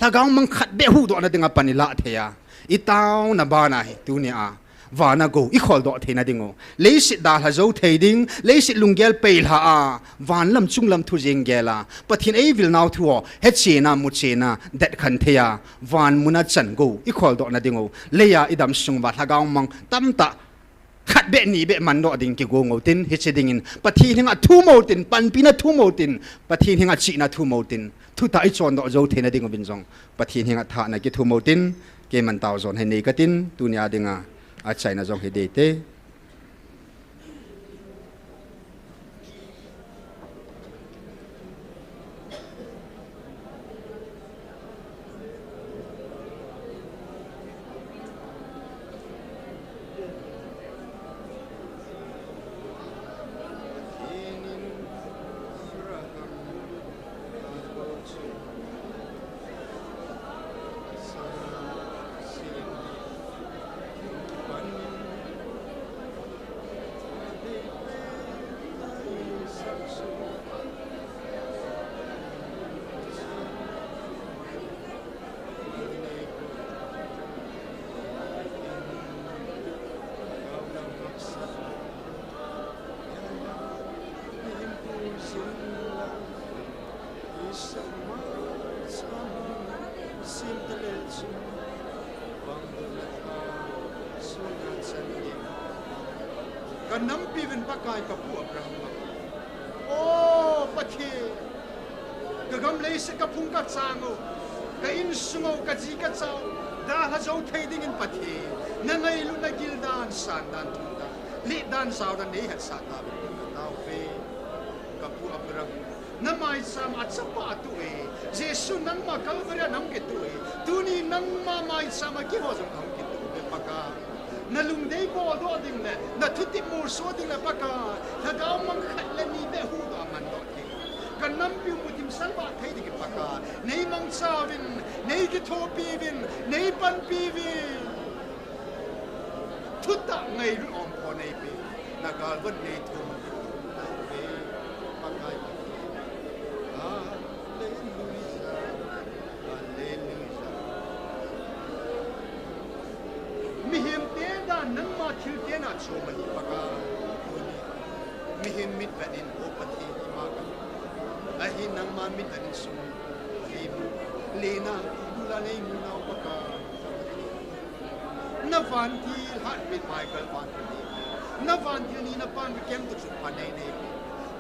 lhagao mang khat beh huhdoh na dinga pan ilah thei a, itaona bana hi tunia van a gou ikhol doh theina ding u, leiset dalha jou thei ding, leiset lunggel peilha a, van lam chung lam thu jeng gel a, Pathen eivil nau thu ho hechen a, muchen a, detkhen thei a, van mun a chan gou ikhol doh na ding u, leiya idam sung uva lhagao mang tamtah khat beh ni beh man doh ding kigong u tin, hiche dingin Pathen henga thum u tin, panpina thum u tin, Pathen henga chihna thum u tin, thutah ichon doh jou theina ding uvin jong Pathen henga thahna kithum u tin, keiman tao jon hi nei katin, tunia dinga achaina jong hi dei te. Ka nampi uvin Pakai ka pu Abraham. O Pathen, ka gam leiset ka phung ka chang u, ka insung u, ka ji ka cha u, dalha jou thei dingin Pathen, na ngailutna gil dan, san dan, thum dan, lih dan, jao dan nei hetsah tauvin ka tao uve. Ka pu Abraham, na maicham a chapa atoh e, Jesu nangma Calvary a nahung kitoh e, tuni nangma maicham a keiho jong kahung kitoh uve Pakai. Na lungdei boldoh ding le, na thutep molso ding le Pakai, lhagao mang khat le ni beh huhdoh a mandoh thei. Ka nampi u muthim salvah thei dingin Pakai, nei mangcha uvin, nei kithopi uvin, nei panpi uvin. Thutah ngailut um pon nei pe, na galvan nei thum. Hallelujah, hallelujah. Mihem te dan nangma thil te na chom ahi Pakai. Mihem mit vet in O Pathen ima ka. Ahin nangma mit vet in sum. Ahi mu. Lena, bula nei mu nau Pakai. Na vantil hat mit Michael vantil ni. Na vantil ni na pan kem tu chu pan nei nei.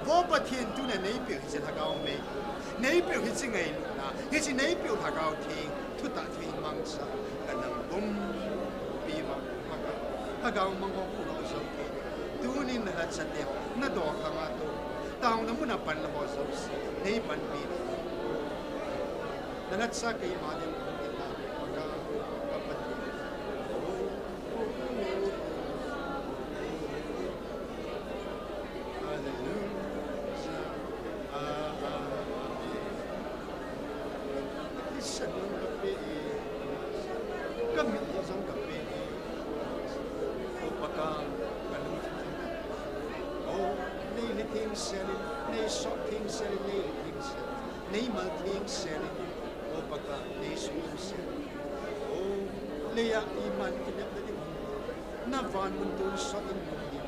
Vo Pathen tunia nei peh hiche lhagao mei. Nei peh hiche ngailutna. Hiche nei peh lhagao theng. Thutah theng mangcha. Ka nang pumpi uva Pakai. Lhagao mang ho khu lo jo. Tunin na lhacha te. Na dokhang a tu. Taona muna panla ho jouse, nei panpi. Nalhatsa keima ding, Pakai, ka panpi. Hallelujah. Ah, ah, ah. Ka mit jong ka pe e. O Pakai, ka lungthim jong ka pe. O, nei lhitheng sel in, nei sot theng sel in, nei lhitheng sel in, nei mal theng sel in. O Pakai, nei sot theng sel in. O, leia i man i nep na ding. Na van mun tun sot in mun ding.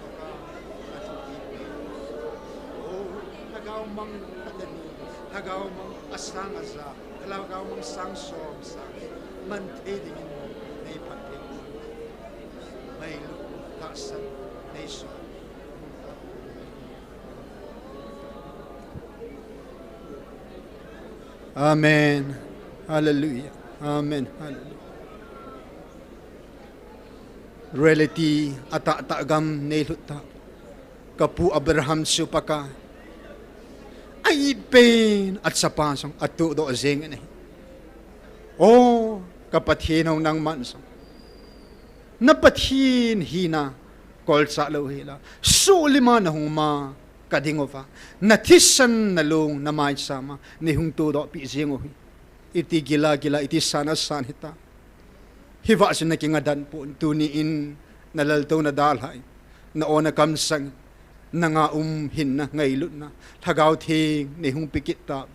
Pakai, ka thu ki pe. O, Lhagao mang ka te ni. Lhagao mang a sang a ja. Lhagao mang sang som sang man thei dingin nei phatthei. Meilu tahsan nei sot. Amen. Hallelujah. Amen. Hallelujah. Reality a tahtah gam nei lhut ta. Ka pu Abraham chu Pakai, a it pen a chapa jong a tohdoh jeng in ahi. O, ka Pathen o, nangman jong na Pathen hina kolchah lou hel a, suh lima na hung ma ka ding uva, na thisan na long na maicham a nei hung tohdoh peh jeng u hi. Iti gila gila, iti san a san hita. Hiva chu na kinga dan pon, tuni in na laltouna dalha in, na o na kamsang, nanga um hinna, ngailutna, Lhagao Theng nei hung pe kit ta.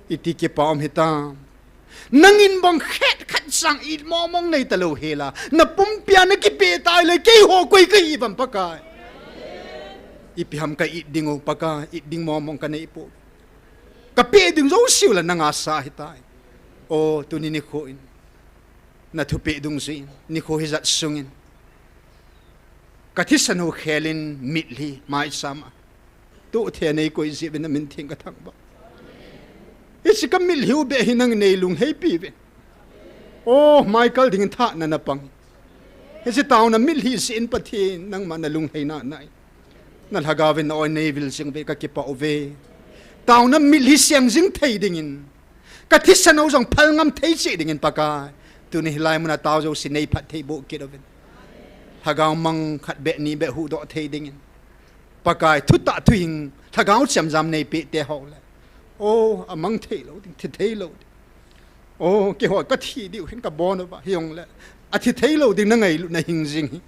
Iti kipa um hitam. Nangin bang khat khat sang it mong mong nei ta lou hel a, na pumpi a na kipe tai le, keiho koi ka hi uvem Pakai? Ipi ham ka it ding u Pakai, it ding mong mong ka nei poi. Ka pe ding jouse u la nanga sa hitai. O, tuni nikho in na thupeh dungjuiyin, nikho hijat sungin ka thisan u khel in mitlhi maicham a toh thei a nei koi jeh uvin na min theng ka thangvah. Hiche ka mitlhi u beh hi nangin nei lunglhai pi uvin. O, Michael dingin thah na na pang. Hiche taona mitlhi jeh in Pathen nangma na lunglhai na na in, na Lhagao vin na o in nei vil jing uve, ka kipah uve. Taona mitlhi seng jing thei dingin, ka thisan u jong phal ngam thei cheh dingin Pakai, tuni hilai mun a tao jouse nei phatthei boh kit uvin. Lhagao mang khat beh ni beh huhdoh thei dingin Pakai, thutah thuhing, Lhagao chemjam nei peh te ho le, o, a mang thei lou ding, thi thei lou ding. O, keiho ka thi diu hin ka bon uva, hijong le a thi thei lou ding na ngailutna hing jing hi.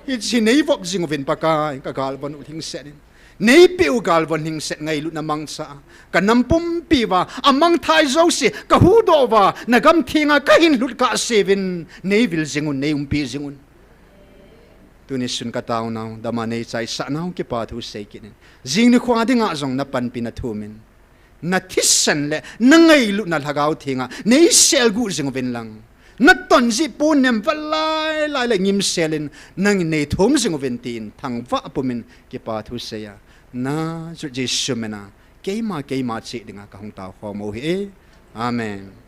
Hiche nei vop jing uvin Pakai, ka galvon u lhingset in. Nei peh u galvon lhingset, ngailutna mangcha a ka nam pumpi uva a mangthai jouse ka huhdoh uva, na gam theng a ka hin lhut kahse uvin, nei vil jing un, nei umpi jing un. Tuni sun ka taona u, dam a nei chaisah nau kipa thu sei kit in. Jing nikho a dinga jong na panpi na thum in, na thisan le na ngailutna Lhagao Theng a nei selguh jing uvin lang, na ton jeh pon nem val lai lai le ngim sel in nangin nei thum jing uvin tin thangvah pum in kipa thu sei a, na Jesu min a keima keima cheh dinga ka hung tao khom u hi e. Amen.